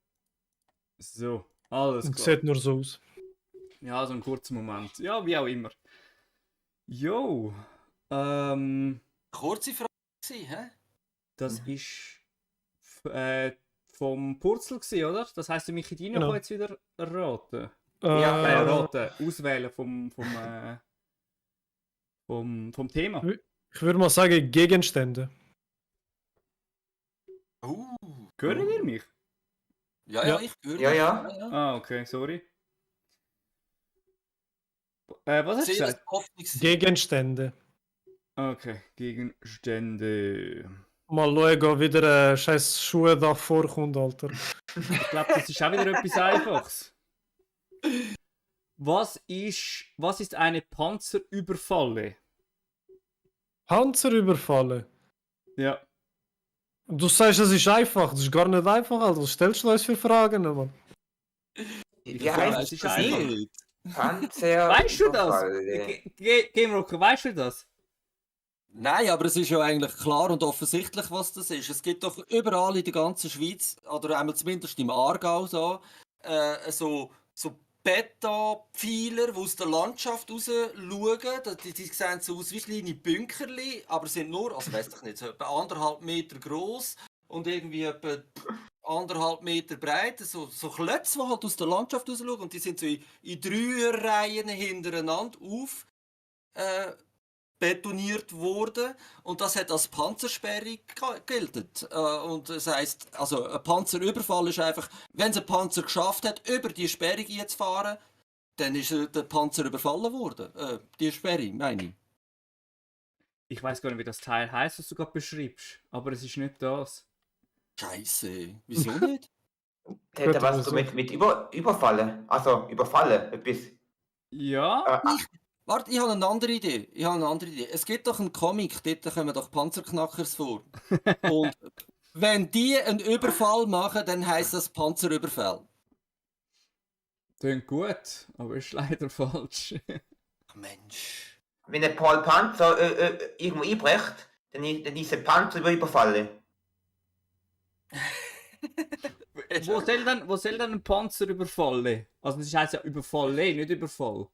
So, alles Und klar. sieht nur so aus. Ja, so einen kurzen Moment. Ja, wie auch immer. Jo, Kurze Frage gewesen, hä? das ist vom Purzel gewesen, oder? Das heisst, der Michi Dino Genau. kann jetzt wieder raten. Ja, Raten, auswählen vom Thema. Ich würde mal sagen, Gegenstände. Hören ihr mich? Ja, Ja. ich höre Ja, dich. ja. Ah, okay, sorry. Was hast du Sehr gesagt? offen gewesen. Gegenstände. Okay, Gegenstände. Mal schauen, wie der scheiß Schuhe da vorkommt, Alter. Ich glaube, das ist auch wieder etwas Einfaches. Was ist eine Panzerüberfalle? Panzer überfallen. Ja. Du sagst, es ist einfach. Das ist gar nicht einfach, Alter. Was stellst du uns für Fragen, Mann? Wie Ja, heißt das das ist das einfach. Ding? Panzer. Weißt du das? Überfalle. Game Rocker, weißt du das? Nein, aber es ist ja eigentlich klar und offensichtlich, was das ist. Es gibt doch überall in der ganzen Schweiz, oder einmal zumindest im Aargau so Betonpfeiler, die aus der Landschaft raus schauen. Die sehen so aus wie kleine Bunkerli, aber sind nur, also weiss ich nicht, so etwa 1,5 Meter groß und irgendwie etwa 1,5 Meter breit. So Klötze, die halt aus der Landschaft raus schauen und die sind so in Dreierreihen hintereinander auf. Betoniert wurde und das hat als Panzersperre gelten. Und das heisst, also ein Panzerüberfall ist einfach, wenn es ein Panzer geschafft hat, über die Sperre zu fahren, dann ist der Panzer überfallen worden. Die Sperre, meine ich. Ich weiß gar nicht, wie das Teil heißt, was du gerade beschreibst, aber es ist nicht das. Scheiße, wieso nicht? Hätte was so mit Überfallen. Also, Überfallen, etwas. Ja, Warte, ich habe eine andere Idee. Es gibt doch einen Comic, dort kommen doch Panzerknackers vor. Und wenn die einen Überfall machen, dann heisst das Panzerüberfall. klingt gut, aber ist leider falsch. Ach, Mensch. Wenn der Paul Panzer irgendwo einbricht, dann ist der Panzer überfallen. Wo soll denn ein Panzer überfallen? Also das heißt ja überfallen, nicht Überfall.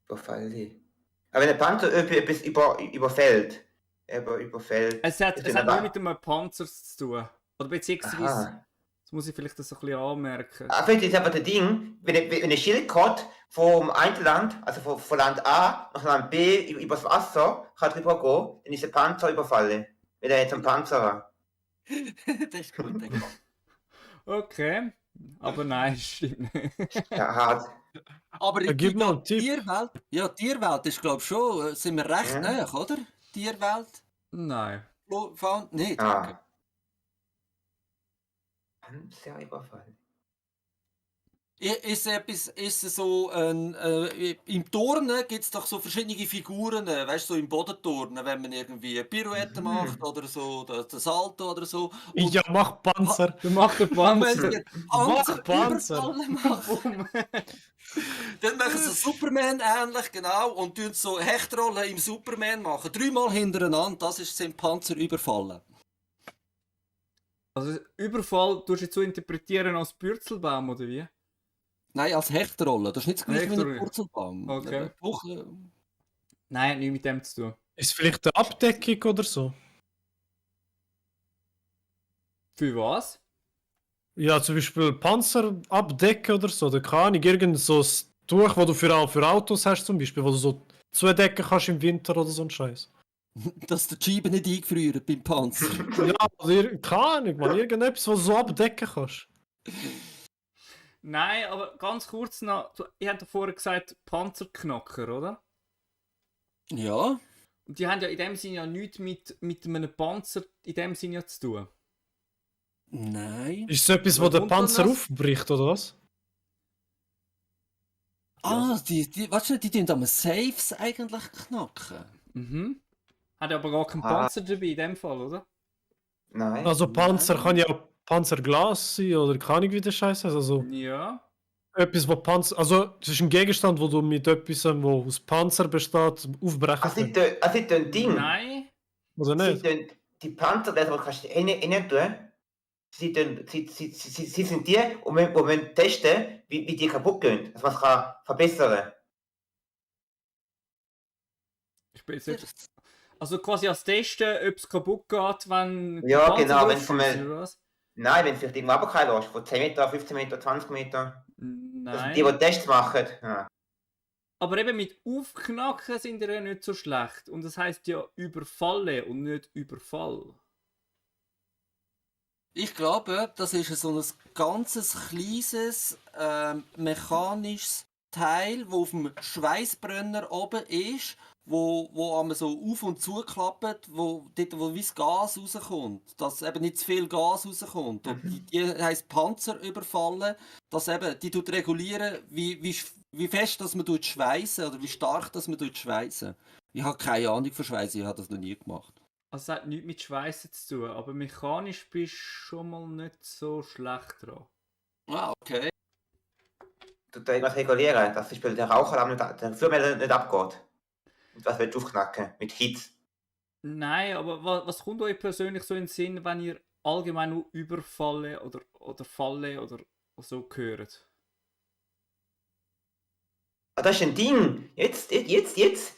Überfallen. Aber wenn der Panzer etwas überfällt. Überfällt. Es hat ist nur aber- mit einem Panzer zu tun. Oder beziehungsweise, Aha. das muss ich vielleicht das so ein bisschen anmerken. Vielleicht ist aber das Ding, wenn ein Schildkröte vom einen Land, also von Land A nach Land B übers Wasser kann drüber gehen, dann ist der Panzer überfallen. Wenn er jetzt einen Panzer hat. Das ist gut. Digga. Okay, aber nein, stimmt nicht. Ja, hart. Aber in Gib mal einen Tipp. Tierwelt, ja, Tierwelt ist glaube ich schon, sind wir recht Ja. nah, oder? Tierwelt? Nein. Nicht? Ah. Panzer überfallen. Ist es so im Turnen gibt es doch so verschiedene Figuren, weißt du, so im Bodenturnen, wenn man irgendwie Pirouette macht oder so, das Salto oder so. Und Ja, mach Panzer. Du machst den wenn Panzer. sie Panzer Panzer. überfallen machen, dann machen sie Superman ähnlich, genau, und tun so Hechtrollen im Superman machen. 3-mal hintereinander, das sind Panzer überfallen. Also Überfall tust du jetzt so interpretieren als Bürzelbaum, oder wie? Nein, als Hechtrollen. Das ist nicht das gleiche wie ein Hechtrollen. Purzelbaum. Okay. Doch, Nein, hat nichts mit dem zu tun. Ist vielleicht eine Abdeckung oder so? Für was? Ja, zum Beispiel Panzer abdecken oder so. Da kann ich irgend so ein Tuch, das du für Autos hast, zum Beispiel, wo du so zudecken kannst im Winter oder so ein Scheiß. dass der Scheiben nicht eingefrieren beim Panzer. Ja, oder keine Ahnung, man. Irgendetwas, was du so abdecken kannst. Nein, aber ganz kurz noch, ihr habt ja vorher gesagt Panzerknacker, oder? Ja. Und die haben ja in dem Sinne ja nichts mit einem Panzer in dem Sinne ja zu tun. Nein. Ist es etwas, wo Was der kommt dann Panzer das? aufbricht, oder was? Weißt du, die tun am Safes eigentlich knacken. Mhm. Hat aber gar keinen Ah. Panzer dabei in dem Fall, oder? Nein. Also Panzer Nein. kann ja auch Panzerglas sein oder keine Ahnung, wie der Scheiß heißt. Also Ja. etwas, wo Panzer. Also, das ist ein Gegenstand, wo du mit etwas, wo aus Panzer besteht, aufbrechen Also, kannst. das ist ein Ding. Nein. Oder nicht? Die Panzer, das kannst du innen tun. Sie sind die, wo man testen, wie die kaputt gehen. Dass man es kann verbessern. Ich bin jetzt nicht... Also quasi als Testen, ob es kaputt geht, wenn Ja, der Panzer genau, wenn drauf es ist, mal- oder was? Nein, wenn du vielleicht irgendwo runterfallen lässt, von 10 Meter, 15 Meter, 20 Meter. Also Nein. die Tests machen. Ja. Aber eben mit Aufknacken sind die ja nicht so schlecht. Und das heisst ja überfallen und nicht Überfall. Ich glaube, das ist so ein ganzes kleines mechanisches Teil, das auf dem Schweißbrenner oben ist, wo einmal so auf und zu klappt, wo wie das Gas rauskommt, dass eben nicht zu viel Gas rauskommt. Und die heisst Panzer überfallen, dass eben, die tut regulieren, wie fest dass man schweißen oder wie stark dass man schweißen. Ich habe keine Ahnung von Schweißen, ich habe das noch nie gemacht. Also es hat nichts mit Schweißen zu tun, aber mechanisch bist du schon mal nicht so schlecht dran. Ah, okay. Du da irgendwas regulieren, dass zum Beispiel der Rauchalarm der Führmelder nicht abgeht. Und was willst du aufknacken? Mit Hitze. Nein, aber was kommt euch persönlich so in den Sinn, wenn ihr allgemein nur Überfalle oder Falle oder so hört? Ah, das ist ein Ding. Jetzt.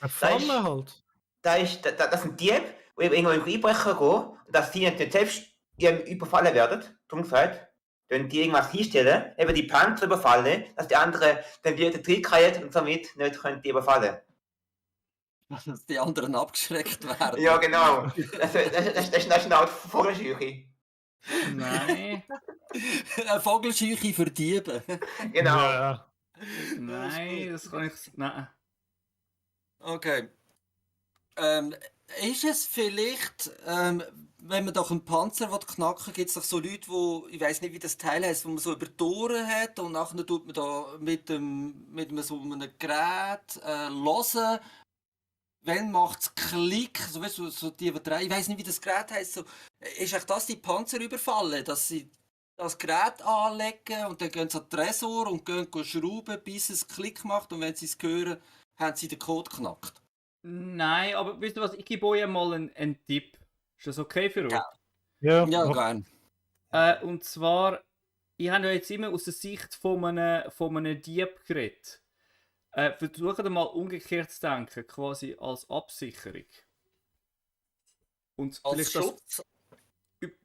Fallen halt. Das sind Diebe, die irgendwo einbrechen gehen und dass die nicht selbst überfallen werden, dumm gesagt. Wenn die irgendwas hinstellen, eben die Panzer überfallen, dass die anderen dann wieder Trick kriegen und somit nicht können die überfallen. Dass die anderen abgeschreckt werden. Ja, genau. Das ist eine Art Vogelscheuche. Nein, Eine Vogelscheuche für Diebe. Genau. Ja. nein, das kann ich... Nein. Okay. Ist es vielleicht, wenn man doch einen Panzer knacken will, gibt es doch so Leute, wo ich weiß nicht, wie das Teil heißt, wo man so über die Ohren hat und nachher tut man da mit so einem Gerät hören. Wenn macht es Klick, so weißt du, so die drei, ich weiß nicht, wie das Gerät heißt. So, ist echt das die Panzer überfallen, dass sie das Gerät anlegen und dann gehen sie an den Tresor und gehen schrauben, bis es Klick macht und wenn sie es hören, haben sie den Code geknackt. Nein, aber wisst ihr was, ich gebe euch mal einen Tipp. Ist das okay für euch? Ja. Ja, Ja, mach. gern. Und zwar, ich habe ja jetzt immer aus der Sicht von einem Dieb geredet. Versucht mal umgekehrt zu denken, quasi als Absicherung. Und Als vielleicht das Schutz.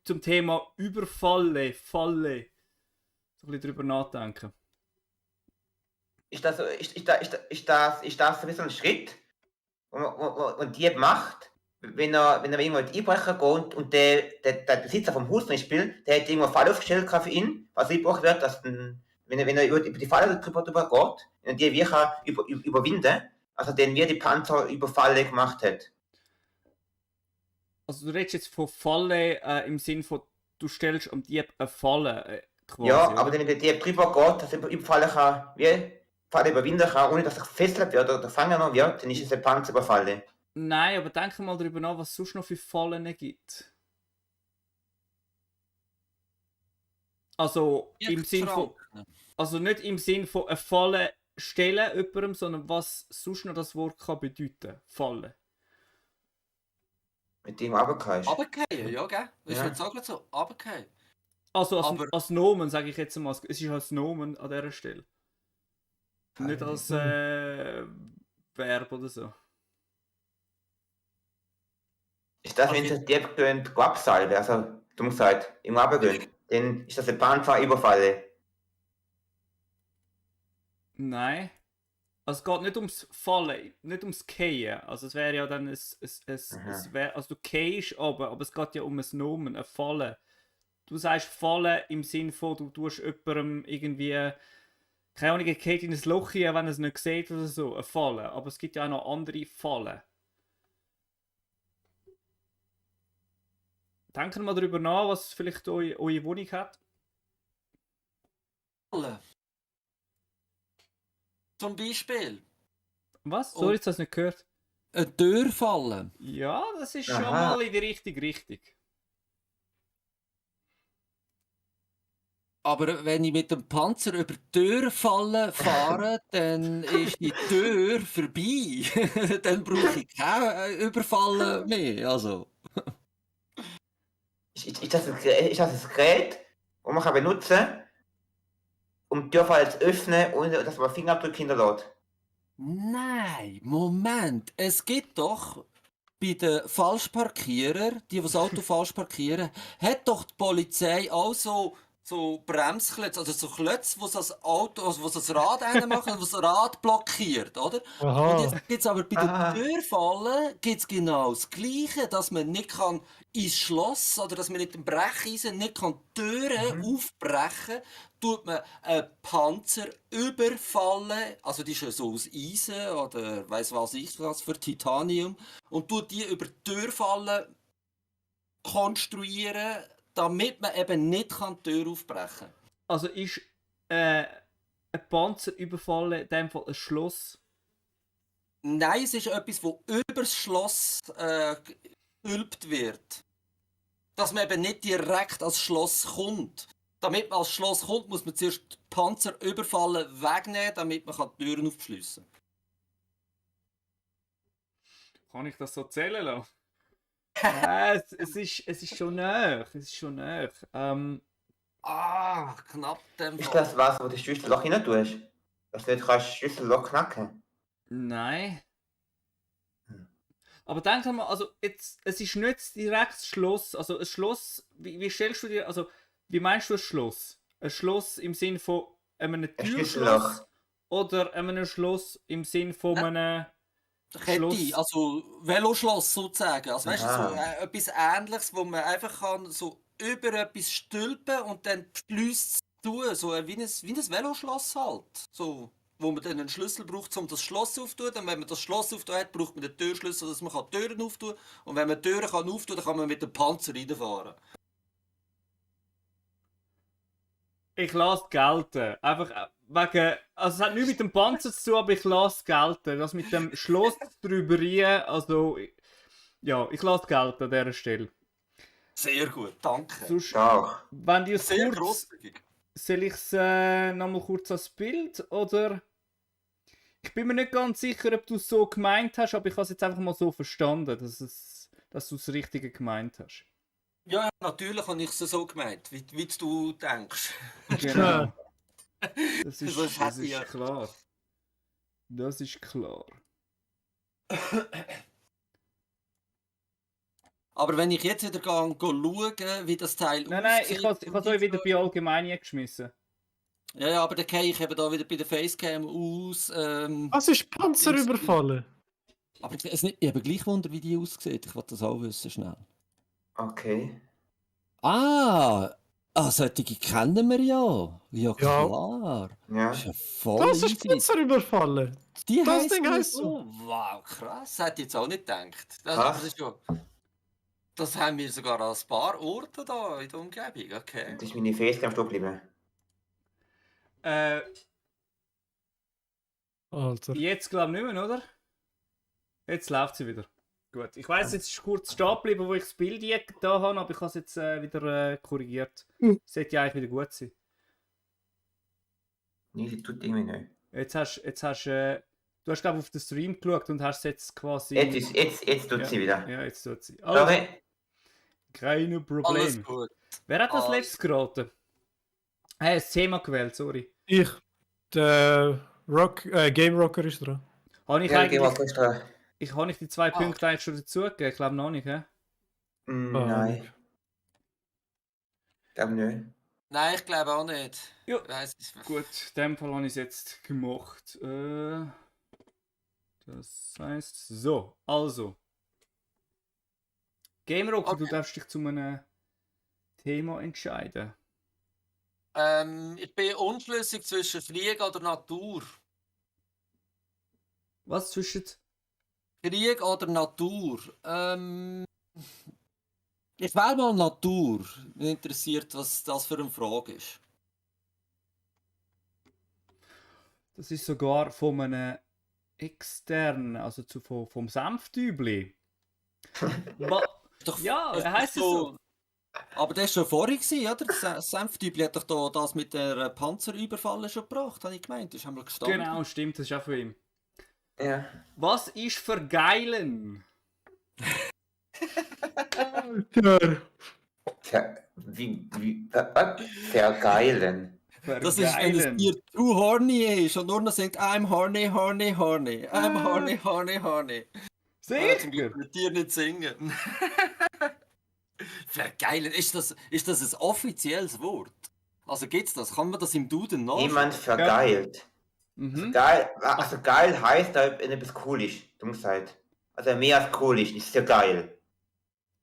zum Thema Überfalle, Falle, so ein bisschen drüber nachdenken. Ist das sowieso ein Schritt, wo ein Dieb macht, wenn er irgendwo einbrechen geht und der Besitzer vom Haus zum Beispiel, der hat irgendwo eine Falle aufgestellt für ihn, was eingebrochen wird, dass wenn er über die Falle drüber geht, und die wir kann überwinden, also den wir die Panzerüberfalle gemacht hat. Also du redest jetzt von Falle im Sinn von, du stellst am Dieb eine Falle. Quasi, Ja, oder? aber wenn der Dieb drüber geht, dass er überfallen kann, wie Falle überwinden kann, ohne dass er gefesselt wird oder gefangen genommen wird, dann ist es ein Panzerüberfall. Nein, aber denke mal darüber nach, was es sonst noch für Fallen gibt. Also im Sinn von, also nicht im Sinn von eine Falle stellen jemandem, sondern was sonst noch das Wort kann bedeuten. Falle. Mit dem runtergehst. Runterfallen, ja, gell? Ich Ja. würde sagen so, runterfallen. Also Aber- als Nomen, sage ich jetzt mal. Es ist als Nomen an dieser Stelle. Nicht als Verb oder so. Ist das, Aber wenn wie- der Dieb gönnt, absalbe, also dumm gesagt, im runtergehen, dann ist das ein Panzerüberfall. Nein. Also es geht nicht ums Fallen, nicht ums Gehen. Also es wäre ja dann es also du gehst aber es geht ja um ein Nomen, ein Fallen. Du sagst Fallen im Sinn von, du tust jemandem irgendwie, keine Ahnung, er geht in ein Loch hinein, wenn er es nicht sieht oder so, ein Fallen. Aber es gibt ja auch noch andere Fallen. Denkt mal darüber nach, was vielleicht eure Wohnung hat. Fallen. Zum Beispiel Was? Und- Sorry, jetzt hast du nicht gehört. eine Tür fallen. Ja, das ist schon Aha. mal in die richtige Richtung. Aber wenn ich mit dem Panzer über die Tür fahre, dann ist die Tür vorbei. Dann brauche ich kein Überfallen mehr. Also. Ist das ein Gerät, das man kann benutzen kann, um die Türfalle zu öffnen, ohne dass man Fingerabdrücke hinterlässt? Nein, Moment. Es gibt doch bei den Falschparkierern, die das Auto falsch parkieren, hat doch die Polizei auch so Bremsklötze, also so Klötze, wo das Auto, also wo das Rad reinmachen, wo das Rad blockiert, oder? Und Aha. jetzt gibt es aber bei den Ah. Türfallen gibt's genau das Gleiche, dass man nicht kann ins Schloss oder dass man mit dem Brecheisen nicht kann Türen aufbrechen, tut man einen Panzer überfallen, also die ist ja so aus Eisen oder weiss was ich was für Titanium, und tut die über die Türfallen konstruieren, damit man eben nicht die Tür aufbrechen kann. Also ist ein Panzer überfallen in dem Fall ein Schloss? Nein, es ist etwas, das über das Schloss geülpt wird. Dass man eben nicht direkt ans Schloss kommt. Damit man ans Schloss kommt, muss man zuerst die Panzer überfallen wegnehmen, damit man die Türen aufschliessen Kann ich das so zählen lassen? Es ist schon näher. Es ist schon näher. Ah, knapp dem Ist Fall. das was, wo du das Schlüsselloch rein tust? Dass du nicht kannst das Schlüsselloch knacken? Nein. Hm. Aber denk mal, also jetzt, es ist nicht direkt das Schloss. Also ein Schloss, wie stellst du dir, also wie meinst du ein Schloss? Ein Schloss im Sinn von einem Türschloss Schlüsselloch. oder einem Schloss im Sinn von einem Kette, Schloss? also Veloschloss sozusagen. Also weißt du, so Aha. etwas Ähnliches, wo man einfach kann so über etwas stülpen und dann schließt es zu, so wie ein Veloschloss halt. So, wo man dann einen Schlüssel braucht, um das Schloss aufzutun. Und wenn man das Schloss aufgetan hat, braucht man den Türschlüssel, dass man die Türen auftun kann. Und wenn man die Türen auftun kann, dann kann man mit dem Panzer reinfahren. Ich lasse gelten. Einfach wegen. Also, es hat nichts mit dem Panzer zu tun, aber ich lasse gelten. Das mit dem Schloss drüber rein, also. Ja, ich lasse gelten an dieser Stelle. Sehr gut, danke. Sonst, Stark. wenn du es Sehr kurz. grosszügig. Soll ich es nochmal kurz als Bild oder? Ich bin mir nicht ganz sicher, ob du es so gemeint hast, aber ich habe es jetzt einfach mal so verstanden, dass du das Richtige gemeint hast. Ja, natürlich habe ich es so gemeint, wie du denkst. Genau. Das Das ist hätte ich ja. klar. Das ist klar. Aber wenn ich jetzt wieder schaue, wie das Teil Nein, ich aussieht habe es euch wieder bei allgemein geschmissen. Ja, aber dann gehe ich eben da wieder bei der Facecam aus. Was ist Panzer überfallen? Aber es nicht, ich habe gleich Wunder, wie die aussieht. Ich wollte das auch wissen, schnell. Okay. Solche kennen wir ja. Ja, klar. Ja. Das ist ja voll Das ist easy. Panzer überfallen. Die das heissen Ding ja heisst so. Wow, krass. Das hätte ich jetzt auch nicht gedacht. Krass. Das haben wir sogar an ein paar Orten da in der Umgebung. Okay. Das ist meine Facecam stehen geblieben. Alter. Jetzt glaube ich nicht mehr, oder? Jetzt läuft sie wieder. Gut. Ich weiss, jetzt ist kurz stehen geblieben, wo ich das Bild da habe, aber ich habe es jetzt wieder korrigiert. Sollte ja eigentlich wieder gut sein. Nee, sie tut irgendwie nicht. Du hast glaube ich auf den Stream geschaut und hast jetzt quasi... Jetzt tut ja, sie wieder. Ja, jetzt tut sie. Also, Sorry. keine Alles Probleme. gut. Wer hat das Alles- letztes geraten? Das Thema gewählt, sorry. Ich. Der Game Rocker ist dran. Habe ich Ja, geh mal eigentlich... kurz dran. Habe ich die 2 Ah, Punkte eigentlich schon dazugegeben? Ich glaube noch nicht, hä? Nein. Ich glaube nicht. Nein, ich glaube auch nicht. Ja. Ich weiss nicht. Gut, in dem Fall habe ich es jetzt gemacht. Das heißt, so, also. Game Rocker, Okay. du darfst dich zu einem Thema entscheiden. Ich bin unschlüssig zwischen Krieg oder Natur. Was zwischen... Krieg oder Natur? Ich wähle mal Natur. Mich interessiert, was das für eine Frage ist. Das ist sogar von einem externen, also vom Senftübli. Doch, Ja, ist er doch heisst es so. Aber das war schon vorher, gewesen, oder? Das Senftyp hat doch da das mit der Panzerüberfallen schon gebracht, habe ich gemeint. Das ist einmal gestanden. Genau, stimmt, das ist auch von ihm. Ja. Was ist vergeilen? Alter. Vergeilen. Das ist, wenn das Tier too horny ist und nur noch sagt, I'm horny, horny, horny. I'm horny, horny, horny. Zum Glück Sicher? kann das Tier nicht singen. Vergeilen, ist das ein offizielles Wort? Also gibt's das? Kann man das im Duden nachschauen? Jemand vergeilt. Mhm. Also geil heißt, wenn etwas cool ist. Du musst halt. Also mehr als cool ist ja geil.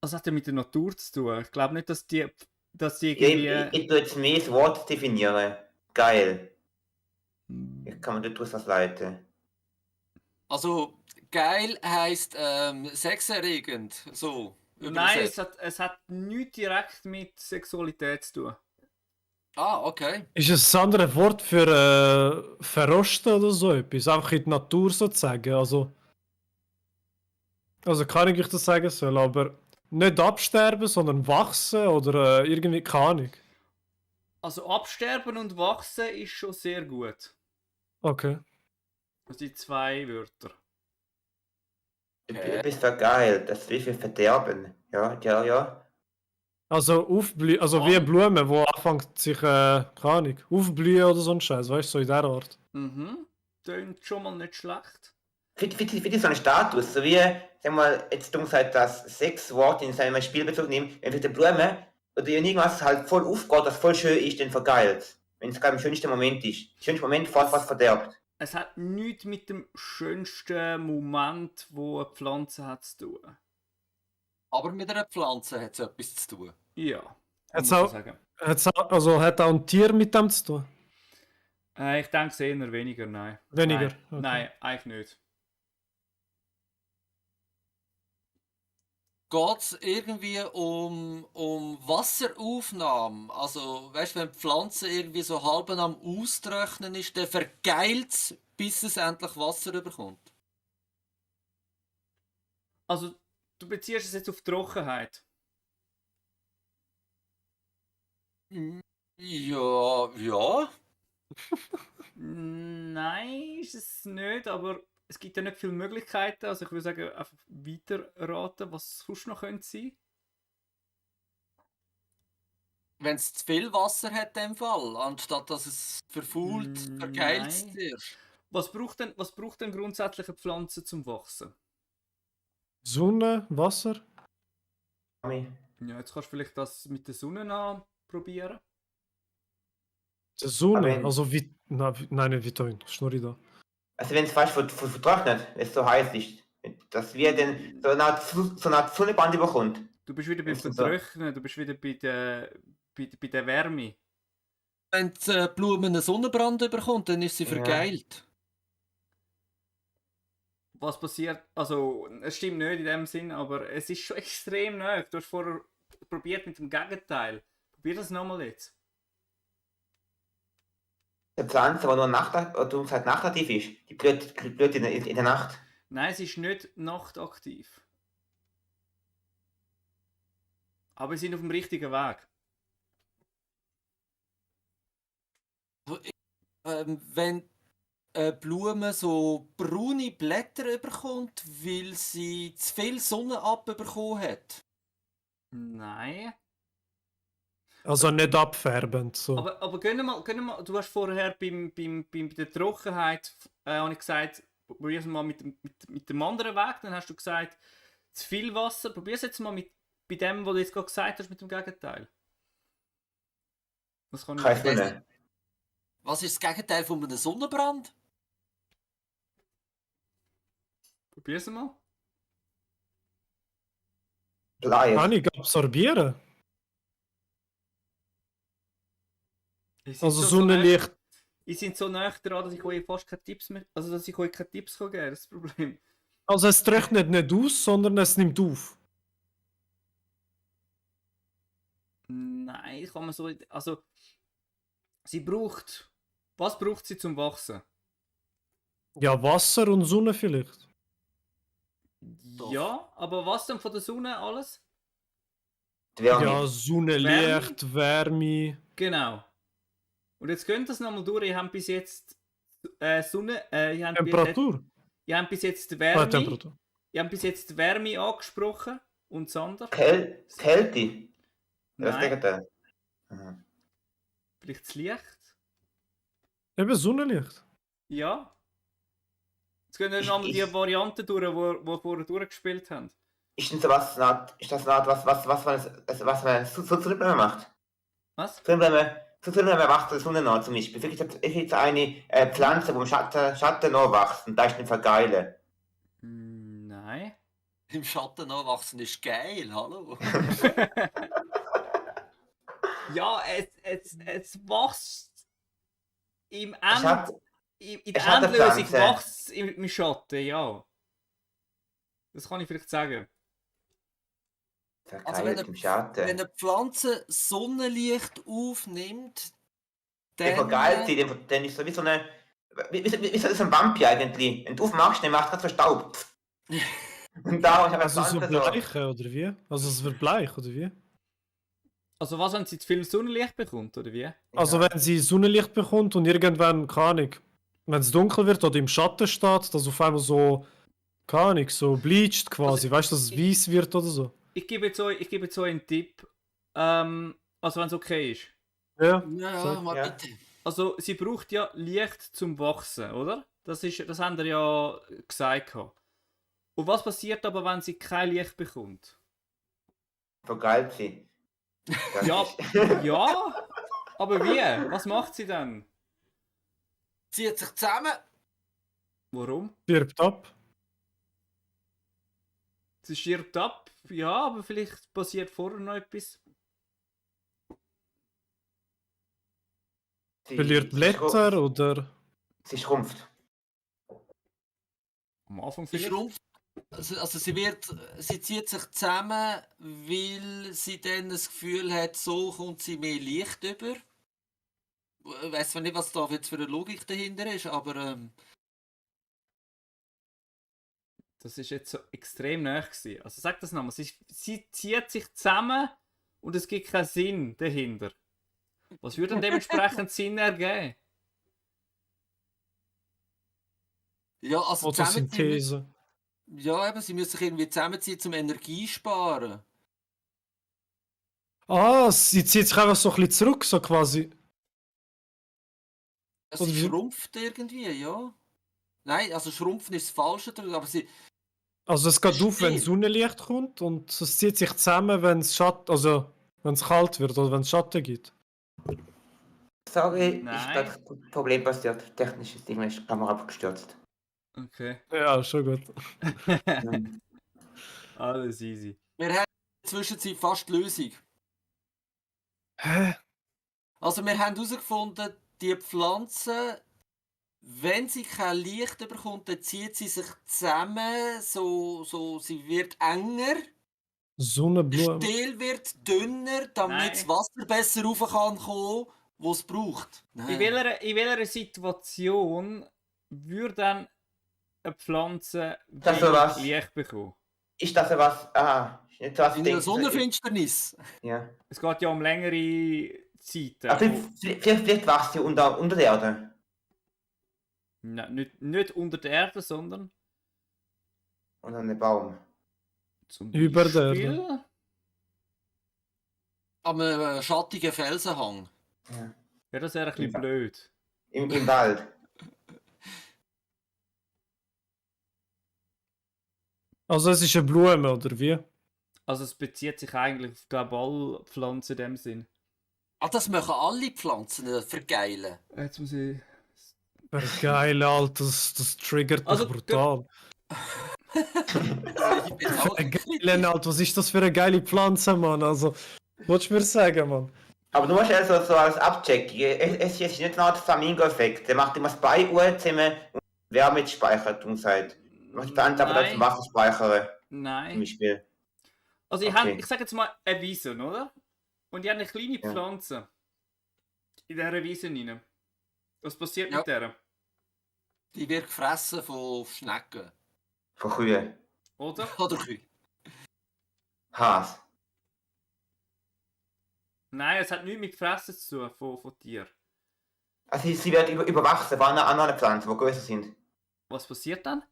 Was hat denn mit der Natur zu tun? Ich glaube nicht, dass die Ja, irgendwie... ich tue jetzt mehr das Wort definieren. Geil. Ich kann man daraus was leiten. Also geil heisst sexerregend, so. Nein, übersetzt. es hat nichts direkt mit Sexualität zu tun. Ah, okay. Ist es ein anderes Wort für verrosten oder so etwas? Einfach in die Natur sozusagen. Also kann ich euch das sagen soll, aber nicht absterben, sondern wachsen oder irgendwie keine Ahnung. Also absterben und wachsen ist schon sehr gut. Okay. Also die 2 Wörter. Du bist vergeilt, das will wir verderben. Ja. Also aufblühen, also wie Blumen, wo anfängt sich, keine Ahnung, aufblühen oder so ein Scheiß, weißt du, so in der Art. Mhm. Klingt schon mal nicht schlecht. Für die so einen Status, so wie, sag mal, jetzt du halt das Sexwort in seinem Spielbezug nehmen, wenn für die Blume oder irgendwas halt voll aufgeht, das voll schön ist, dann vergeilt. Wenn es gerade im schönsten Moment ist. Der schönste Moment fast was verderbt. Es hat nichts mit dem schönsten Moment, wo eine Pflanze hat zu tun. Aber mit einer Pflanze hat es etwas zu tun. Ja, Hat's muss man auch- sagen. Hat auch ein Tier mit dem zu tun? Ich denke es eher weniger, nein. Weniger? Nein, Okay. nein, eigentlich nicht. Geht es irgendwie um Wasseraufnahme? Also, weißt du, wenn die Pflanze irgendwie so halb am Austrocknen ist, dann vergeilt es, bis es endlich Wasser bekommt. Also, du beziehst es jetzt auf Trockenheit. Ja. Nein, ist es nicht, aber es gibt ja nicht viele Möglichkeiten. Also ich würde sagen, einfach weiterraten, was sonst noch könnte sein. Wenn es zu viel Wasser hat, in dem Fall, anstatt dass es verfault, vergeilt es Nein. dir. Was braucht denn grundsätzlich eine Pflanze zum Wachsen? Sonne, Wasser? Ja, jetzt kannst du vielleicht das mit der Sonne probieren. Die Sonne? Aber- Also wie. Nein, nicht Vitamin. Schnurri da. Also wenn es fast vertrocknet, wenn es so heiß ist, dass wir dann so eine Art Sonnenbrand überkommt. Du bist wieder beim Ist das so? Vertrocknen, du bist wieder bei der Wärme. Wenn die Blume einen Sonnenbrand bekommt, dann ist sie Ja. vergeilt. Was passiert? Also, es stimmt nicht in dem Sinn, aber es ist schon extrem nahe. Du hast vorher probiert mit dem Gegenteil. Probier das nochmal jetzt. Eine Pflanze, die nur nachtaktiv ist, die blüht in der Nacht. Nein, sie ist nicht nachtaktiv. Aber sie sind auf dem richtigen Weg. Wenn eine Blume so braune Blätter bekommt, weil sie zu viel Sonne abbekommen hat. Nein. Also nicht abfärbend. So. Aber gehen wir mal, du hast vorher bei der Trockenheit habe ich gesagt, probier es mal mit dem anderen Weg, dann hast du gesagt, zu viel Wasser, probier es jetzt mal bei dem, was du jetzt gerade gesagt hast, mit dem Gegenteil. Das kann ich Keine Sonne. Was ist das Gegenteil von einem Sonnenbrand? Probier es mal. Blei. Kann ich absorbieren? Ich sind Also so Sonnenlicht. Ich sind so nah dran, dass ich euch fast keine Tipps mehr, also dass ich euch keine Tipps geben kann, das ist das Problem. Also es trocknet nicht aus, sondern es nimmt auf. Nein, kann man so, also was braucht sie zum Wachsen? Ja, Wasser und Sonne vielleicht. Doch. Ja, aber was denn von der Sonne alles? Die Wärme. Ja, Sonnenlicht, Wärme. Genau. Und jetzt könnt ihr es nochmal durch. Ihr habt bis jetzt Sonne, ihr habt Temperatur. ihr habt bis jetzt die Ah, Wärme. Temperatur. Ihr habt bis jetzt die Wärme angesprochen. Und Sander? Kälte. Ja, das Nein, Gegenteil. Mhm. vielleicht das Licht? Eben Sonnenlicht. Ja. Jetzt gehen wir nochmal die Varianten durch, die wir vorher durchgespielt haben. Ist das eine Art, was man so Sonnenblume macht? Was? Sonnenblume wächst der Sonne nach zum Beispiel. Vielleicht ist jetzt eine Pflanze, wo im Schatten nachwächst und da ist nicht geil. Nein. Im Schatten anwachsen ist geil, hallo? Ja, es wächst im Schatten- in der eine Endlösung Schattenpflanze. wächst es im Schatten, ja. Das kann ich vielleicht sagen. Also Verkeilt im Schatten. Wenn eine Pflanze Sonnenlicht aufnimmt, Der dann... vergeilt sie, dann ist so wie so eine. Wie so ein Vampir eigentlich. Wenn du aufmachst, dann macht er so Staub. Und da ist aber Also so Pflanze so. bleichen, oder wie? Also es wird bleich, oder wie? Also was, wenn sie zu viel Sonnenlicht bekommt, oder wie? Also wenn sie Sonnenlicht bekommt und irgendwann, keine Ahnung, wenn es dunkel wird oder im Schatten steht, dass auf einmal so, keine Ahnung, so bleached quasi, weißt du, dass es weiß wird oder so. Ich gebe jetzt euch einen Tipp. Also wenn es okay ist. Ja, Ja, sag. mal Ja. bitte. Also sie braucht ja Licht zum Wachsen, oder? Das haben wir ja gesagt. Und was passiert aber, wenn sie kein Licht bekommt? Vergeilt sie. Das Ja, ist- ja, aber wie? Was macht sie dann? Zieht sich zusammen. Warum? Stirbt ab. Sie stirbt ab, ja, aber vielleicht passiert vorher noch etwas. Verliert Blätter oder. Sie schrumpft. Am Anfang Sie vielleicht. schrumpft. Also sie zieht sich zusammen, weil sie dann das Gefühl hat, so kommt sie mehr Licht über. Ich weiss zwar nicht, was da jetzt für eine Logik dahinter ist, aber Das ist jetzt so extrem nah gewesen. Also sag das nochmal. Sie zieht sich zusammen und es gibt keinen Sinn dahinter. Was würde denn dementsprechend Sinn ergeben? ja, also zusammenziehen. Photosynthese. Ja, eben, sie müssen sich irgendwie zusammenziehen zum Energie sparen. Ah, sie zieht sich einfach so ein bisschen zurück, so quasi. Also Oder sie wie? schrumpft irgendwie, ja. Nein, also schrumpfen ist das Falsche, aber sie. Also es geht auf, wenn Verstehe. Sonnenlicht kommt und es zieht sich zusammen, wenn es wenn es kalt wird oder wenn es Schatten gibt. Sorry, ist Nein. gerade ein Problem passiert. Technisches Ding ist die Kamera abgestürzt. Okay. Ja, schon gut. Alles easy. Wir haben in der Zwischenzeit fast die Lösung. Hä? Also wir haben herausgefunden, die Pflanze, wenn sie kein Licht bekommt, dann zieht sie sich zusammen, sie wird enger, Sonnenblume. Stiel wird dünner, damit Nein. das Wasser besser rauf kann kommen wo es braucht. In welcher Situation würde dann eine Pflanze Das so was. Licht bekommen? Ist das was? Ist nicht so was. In der Sonnenfinsternis. Ja. Es geht ja um längere Zeiten. Also vielleicht wächst sie unter der Erde. Nein, nicht unter der Erde, sondern Unter einem Baum. zum Über der Beispiel... Am schattigen Felsenhang. Ja. Ja, das wäre ein bisschen blöd. Im Wald. Also es ist eine Blume, oder wie? Also es bezieht sich eigentlich auf global Pflanzen in dem Sinn. Ah, das machen alle Pflanzen vergeilen. Jetzt muss ich... Geil, Alter, das triggert mich Also, brutal. Ich bin auch Geil, Alter, was ist das für eine geile Pflanze, Mann? Also, willst du mir sagen, Mann? Aber du musst also so als Abchecken. Es ist nicht nur der Flamingo-Effekt. Der macht immer das Bein zusammen und Wärme speichert und sagt. Was die Pflanze aber Nein. zum Wasser speichern. Zum Nein. Beispiel. Also Okay. ich sage jetzt mal eine Wiese, oder? Und ich habe eine kleine Ja. Pflanze in dieser Wiese rein. Was passiert Ja. mit der? Die wird gefressen von Schnecken. Von Kühen. Oder? Oder Kühe. Has. Nein, es hat nichts mit Fressen zu tun von Tieren. Also sie wird überwachsen von anderen Pflanzen, die größer sind. Was passiert dann?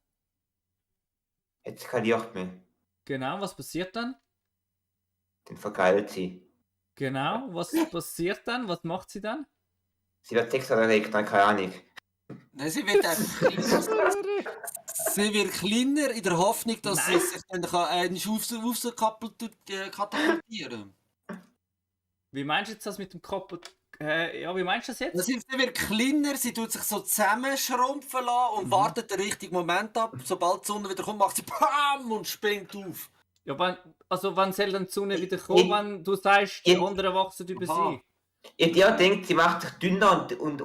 Jetzt kein Licht mehr. Genau, was passiert dann? Dann vergeilt sie. Genau, was passiert dann? Was macht sie dann? Sie wird sexuell erregt, dann keine Ahnung. Nein, sie wird einfach kleiner. Sie wird kleiner in der Hoffnung, dass Nein. sie sich dann katapultieren kann. Wie meinst du jetzt das mit dem Kopf? Ja, wie meinst du das jetzt? Sie wird kleiner, sie tut sich so zusammenschrumpfen lassen und wartet den richtigen Moment ab. Sobald die Sonne wieder kommt, macht sie PAM und springt auf. Ja, wann soll dann die Sonne wieder kommen, wenn du sagst, die anderen wachsen über Aha. sie? Ihr denkt, sie macht sich dünner und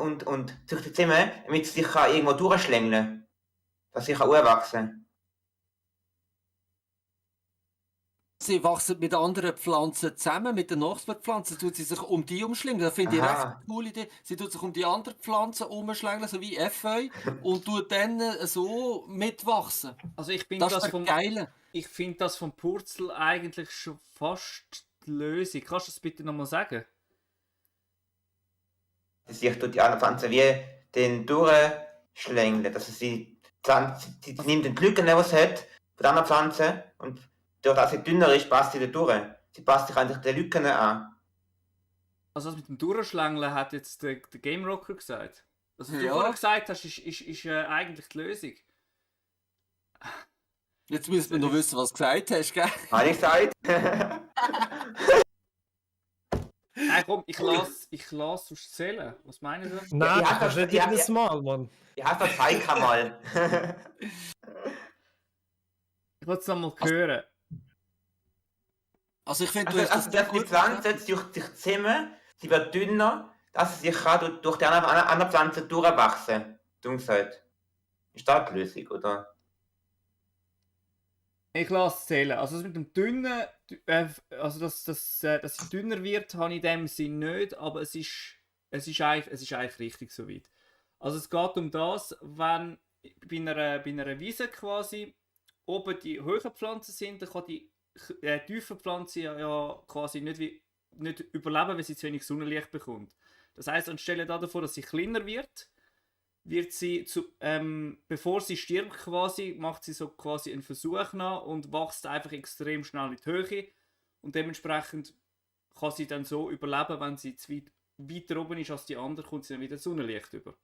züchtet zusammen, damit sie sich kann irgendwo durchschlängeln kann. Dass sie kann anwachsen. Sie wachsen mit anderen Pflanzen zusammen, mit den Nachbarpflanzen, tut sie sich um die umschlingen. Das finde ich Aha. recht eine coole Idee. Sie tut sich um die anderen Pflanzen umschlängeln, so wie Efeu, und tut dann so mitwachsen. Also ich finde Das das, ist vom, geil. ich find das vom Purzel eigentlich schon fast die Lösung. Kannst du das bitte nochmal sagen? Dass sich tut die anderen Pflanzen wie den durchschlängeln. Dass sie nimmt den Glück, was sie hat, von der anderen Pflanze und dort, als sie dünner ist, passt sie da durch. Sie passt sich eigentlich den Lücken an. Also das mit dem Durchschlängeln hat jetzt der Game Rocker gesagt. Was du Ja. vorher gesagt hast, ist eigentlich die Lösung. Jetzt müssen wir noch wissen, was du gesagt hast, gell? Habe ich gesagt? Nein, komm, ich lass sonst zählen. Was meinen Sie? Nein, ja, du kannst nicht ja, jedes Mal, Mann. Ich habe das zeigt mal. Ich wollte es nochmal hören. Also ich finde, du Also, hast also das dass die gut Pflanze zieht sich zusammen, sie wird dünner, dass sie sich kann durch die anderen Pflanzen durchwachsen. Dumm gesagt. Ist das die Lösung, oder? Ich lasse zählen. Also das mit dem dünnen, also dass sie dünner wird, habe ich in dem Sinn nicht, aber es ist eigentlich richtig soweit. Also es geht um das, wenn bei einer Wiese quasi oben die hohen Pflanzen sind, dann kann die tiefe Pflanze ja quasi nicht überleben, weil sie zu wenig Sonnenlicht bekommt. Das heißt, anstelle davon, dass sie kleiner wird sie bevor sie stirbt quasi, macht sie so quasi einen Versuch nach und wächst einfach extrem schnell in die Höhe und dementsprechend kann sie dann so überleben, wenn sie zu weiter oben ist als die andere, kommt sie dann wieder Sonnenlicht über.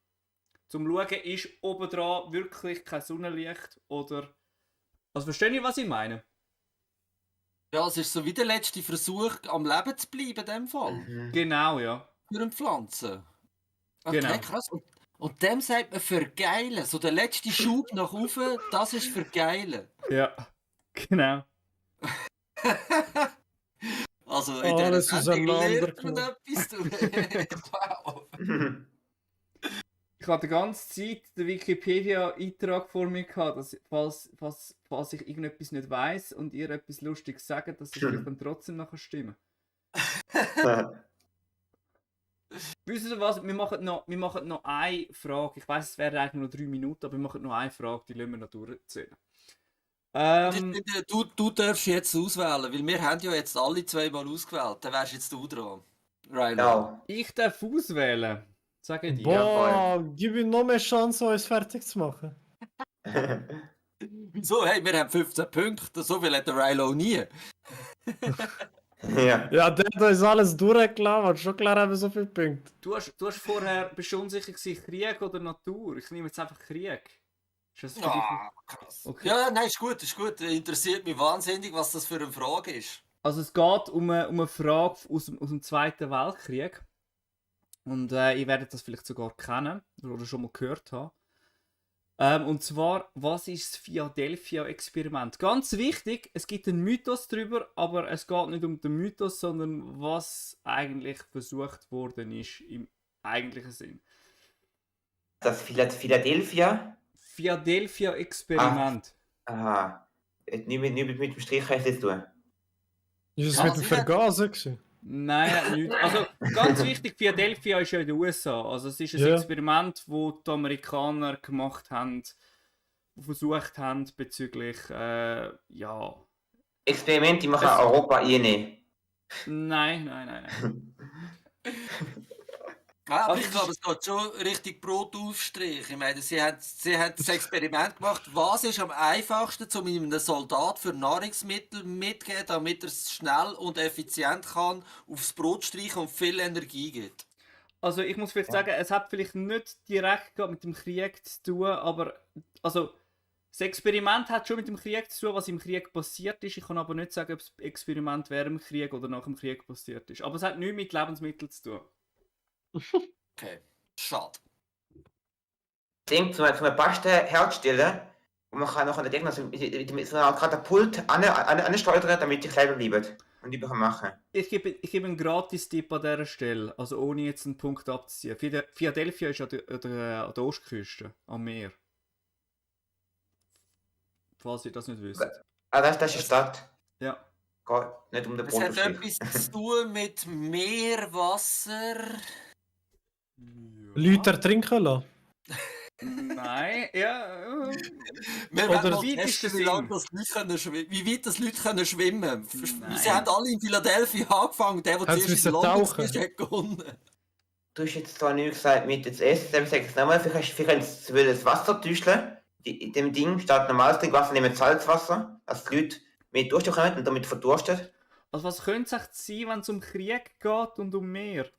Zum Schauen, ist oben dran wirklich kein Sonnenlicht oder... Also versteht ihr, was ich meine? Ja, es ist so wie der letzte Versuch, am Leben zu bleiben in dem Fall. Mhm. Genau, ja. Für eine Pflanze. Okay, Genau. krass. Und dem sagt man vergeilen. So der letzte Schub nach oben, das ist vergeilen. Ja, genau. Also in dieser Alles Sendung lernt man auseinandergenommen. etwas. Du. Wow. Ich hatte die ganze Zeit den Wikipedia-Eintrag vor mir gehabt, dass falls ich irgendetwas nicht weiss und ihr etwas Lustiges sagt, dass es vielleicht dann trotzdem nachher stimmen. Wisst ihr was? Wir machen noch eine Frage. Ich weiss, es wären eigentlich nur 3 Minuten, aber wir machen noch eine Frage, die lassen wir noch durchzählen. Du darfst jetzt auswählen, weil wir haben ja jetzt alle zweimal ausgewählt. Dann wärst jetzt du dran. Rilo. Genau. Ich darf auswählen. Sag ich dir. Boah, gib ihm noch mehr Chance, uns fertig zu machen. Wieso? Hey, wir haben 15 Punkte. So viel hat der Rilo nie. Ja. Ja, der hat uns alles durchgelabert. Schon klar haben wir so viele Punkte. Du hast vorher, bist du unsicher gewesen, Krieg oder Natur? Ich nehme jetzt einfach Krieg. Ist das für dich? Ah, krass. Okay. Ja, nein, ist gut, ist gut. Interessiert mich wahnsinnig, was das für eine Frage ist. Also es geht um eine Frage aus dem Zweiten Weltkrieg. Und ihr werdet das vielleicht sogar kennen oder schon mal gehört haben. Und zwar, was ist das Philadelphia-Experiment? Ganz wichtig, es gibt einen Mythos darüber, aber es geht nicht um den Mythos, sondern was eigentlich versucht worden ist im eigentlichen Sinn. Das Philadelphia. Philadelphia-Experiment. Aha. Nicht mit dem Strich heißt es tun. Ist es Ja, mit dem sicher. Vergasen gewesen? Nein, nicht. Also ganz wichtig, Philadelphia ist ja in den USA. Also es ist ein Ja. Experiment, wo die Amerikaner gemacht haben, versucht haben bezüglich, ja. Experimente machen Es- Europa nicht. Nein. Ja, aber Also ich es glaube, ist- es geht schon richtig Brotaufstrich. Ich meine, sie haben das Experiment gemacht. Was ist am einfachsten, um einem Soldat für Nahrungsmittel mitzugeben, damit er es schnell und effizient kann aufs Brot streichen und viel Energie gibt? Also ich muss vielleicht sagen, es hat vielleicht nicht direkt gerade mit dem Krieg zu tun, aber also das Experiment hat schon mit dem Krieg zu tun, was im Krieg passiert ist. Ich kann aber nicht sagen, ob das Experiment während dem Krieg oder nach dem Krieg passiert ist. Aber es hat nichts mit Lebensmitteln zu tun. Okay, schade. Ding zum Paste herzustellen und man kann noch an der Gegner mit so einer Katapult ansteuern, damit die kleiner bleiben und die können machen. Ich gebe einen Gratis-Tipp an dieser Stelle, also ohne jetzt einen Punkt abzuziehen. Philadelphia ist an der Ostküste, am Meer. Falls ihr das nicht wisst. Ah, das ist eine Stadt. Ja. Geht nicht um den Es hat Brotaufstrich. etwas zu tun mit Meerwasser. Leute ertrinken lassen. Nein, ja. Wir Oder werden mal wie weit ist testen, der wie lange Sinn? das Leute können wie weit das Leute können schwimmen. Nein. Sie haben alle in Philadelphia angefangen. Der Haben sie zuerst in müssen London tauchen? war, hat gewonnen. Du hast jetzt zwar nichts gesagt mit jetzt Essen, ich sage es nochmal, vielleicht will das Wasser täuschen. In dem Ding statt normales Trinkwasser nehmen Salzwasser, dass die Leute mehr Durst haben und damit verdurstet. Also was könnte es echt sein, wenn es um Krieg geht und um Meer?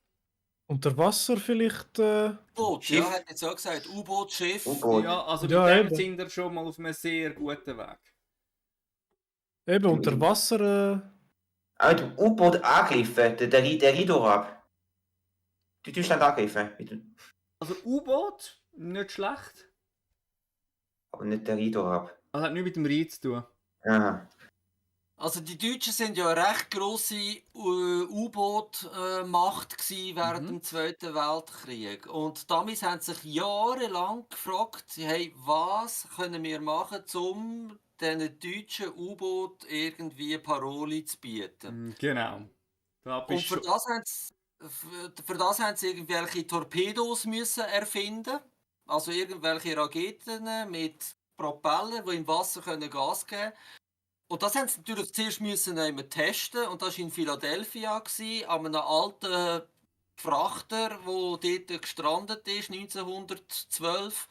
Unter Wasser vielleicht. U-Boot, ja, Schiff. hat jetzt auch gesagt. U-Boot, Schiff. U-Boot. Ja, also Ja, mit dem eben. sind wir schon mal auf einem sehr guten Weg. Eben unter Wasser. Auch mit dem U-Boot angegriffen, der Ridorab. Die Deutschland angegriffen, Also U-Boot, nicht schlecht. aber nicht der Ridorab. Also hat nichts mit dem Rhein zu tun. Aha. Also die Deutschen sind ja eine recht grosse U-Boot-Macht während dem Zweiten Weltkrieg. Und damals haben sie sich jahrelang gefragt, hey, was können wir machen, um diesen deutschen U-Boot irgendwie Paroli zu bieten? Genau. Da Und bist für du. das haben sie irgendwelche Torpedos müssen erfinden. Also irgendwelche Raketen mit Propeller, die im Wasser Gas geben können. Und das haben sie natürlich zuerst müssen testen. Und das war in Philadelphia, an einem alten Frachter, der dort gestrandet ist, 1912.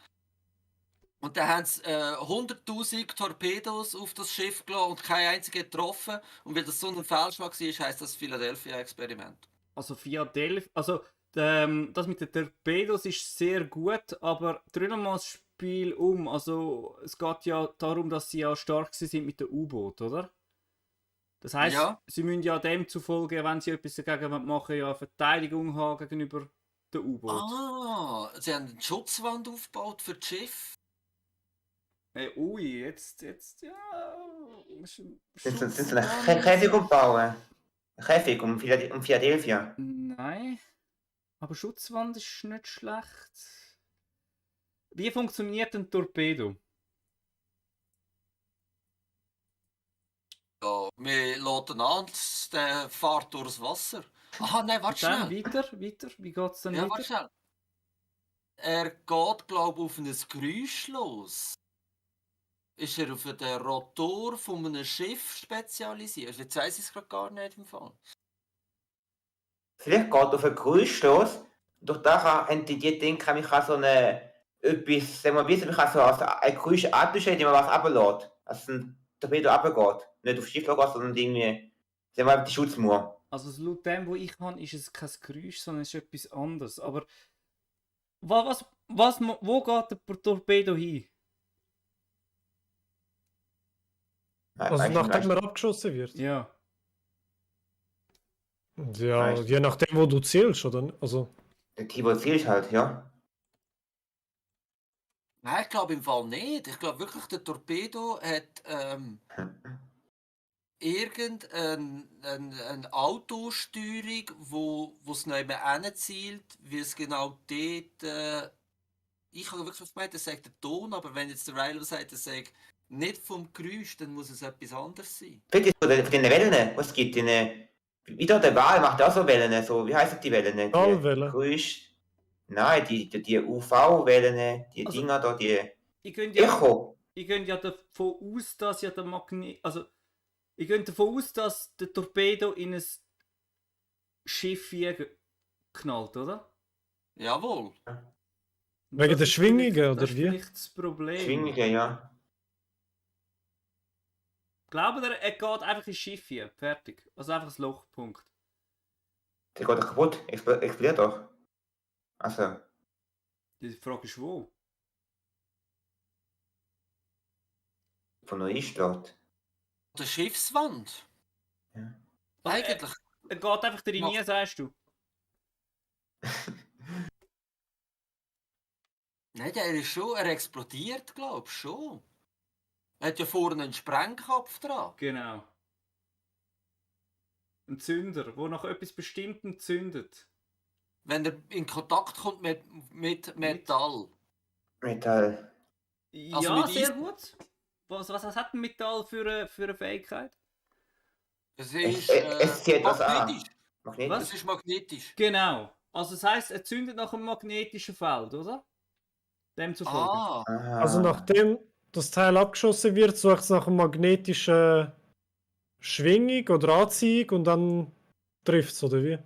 Und dann haben sie 100'000 Torpedos auf das Schiff gelassen und kein einziger getroffen. Und weil das so ein Fehlschlag war, heisst das Philadelphia-Experiment. Also Philadelphia. Also das mit den Torpedos ist sehr gut, aber drehen wir mal das Spiel um. Also es geht ja darum, dass sie ja stark sind mit dem U-Boot, oder? Das heisst, Ja. sie müssen ja demzufolge, wenn sie etwas dagegen machen wollen, ja Verteidigung haben gegenüber dem U-Boot. Ah, sie haben eine Schutzwand aufgebaut für das Schiff. Ui, jetzt, ja. Sind sie einen Käfig umbauen? Ein Käfig um Philadelphia? Nein. Aber Schutzwand ist nicht schlecht. Wie funktioniert ein Torpedo? Ja, wir laden an, der fährt durchs Wasser. Aha, nein, warte Dann schnell. weiter. Wie geht es dann Ja, warte weiter? schnell. Er geht, glaube ich, auf ein Geräusch los. Ist er auf den Rotor von einem Schiff spezialisiert? Jetzt weiss ich es gerade gar nicht im Fall. Vielleicht geht auf ein Geräusch los. Durch das haben die denken, ich kann so etwas, sagen wir, wie ich kann so ein Geräusch antuschen, indem man was runterlässt. Also ein Torpedo runtergeht. Nicht auf Schiff geht, sondern irgendwie, sagen wir, die Schutzmauer. Also laut dem, wo ich habe, ist es kein Geräusch, sondern es ist etwas anderes. Aber wo geht der Torpedo hin? Also Weißt du, nachdem er abgeschossen wird. Ja. Ja, Weißt du. je nachdem, wo du zielst, oder? Also, der Keyboard zielst halt, ja. Nein, ich glaube im Fall nicht. Ich glaube wirklich, der Torpedo hat irgendeine Autosteuerung, wo es nicht mehr hinzielt, wie es genau dort. Ich habe wirklich gemeint, er sagt der Ton, aber wenn jetzt der Rilo sagt, er sagt nicht vom Geräusch, dann muss es etwas anderes sein. Vielleicht ist es von den Wellen, was es gibt. Wieder der Wal macht auch so Wellen, so, wie heißen die Wellen? Die Schallwellen. Geräusch. Nein, die UV-Wellen, die Also- Dinger da, die Ich gehe ja, Echo. ich gehe ja davon aus, dass ja der Magnet. Also, ich gehe davon aus, dass der Torpedo in ein Schiff knallt, oder? Jawohl. Wegen Das der ist Schwingungen, vielleicht- oder das ist wie? vielleicht das Problem. Schwingungen, ja. Glaubt ihr, er geht einfach ins Schiff hier. Fertig. Also einfach ein Loch. Punkt. Der geht doch kaputt, explodiert doch. Also, Die Frage ist wo? von neu einsteht. Der Schiffswand. Ja. Eigentlich. Er geht einfach da rein, sagst du? Nein, er explodiert, glaube ich, schon. Er hat ja vorne einen Sprengkopf dran. Genau. Ein Zünder, der nach etwas Bestimmtem zündet. Wenn er in Kontakt kommt mit Metall. Metall. Also Ja, mit sehr Eis- gut. Was hat ein Metall für eine Fähigkeit? Es ist Es zieht was an. magnetisch. Magnetisch. Es ist magnetisch. Genau. Also das heisst, er zündet nach einem magnetischen Feld, oder? Demzufolge. Ah, Aha. Also nachdem das Teil abgeschossen wird, sucht es nach einer magnetischen Schwingung oder Anziehung und dann trifft es, oder wie?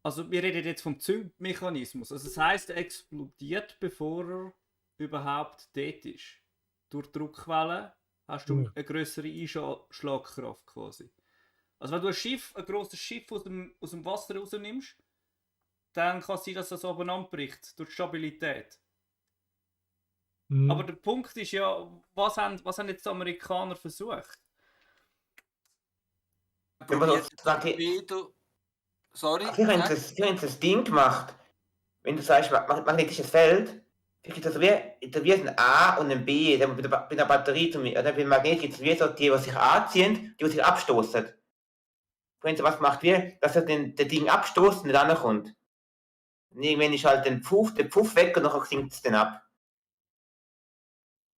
Also wir reden jetzt vom Zündmechanismus. Also das heisst, er explodiert, bevor er überhaupt dort ist. Durch Druckwelle hast du Ja. eine größere Einschlagkraft quasi. Also wenn du ein grosses Schiff aus dem Wasser rausnimmst, dann kann es sein, dass das oben bricht durch die Stabilität. Hm. Aber der Punkt ist ja, was haben jetzt die Amerikaner versucht? Aber probiert das sagt die- Torpedo. Sorry. Wir haben das Ding gemacht. Wenn du sagst, magnetisches Feld, gibt es wie ein A und ein B. Bei der Batterie, oder bei dem Magnet gibt es wie so die sich anziehen, die sich abstoßen. Wenn du was macht, wie, dass er der Ding abstoßt und nicht rankommt. Und irgendwann ist halt der Puff weg und dann sinkt es dann ab.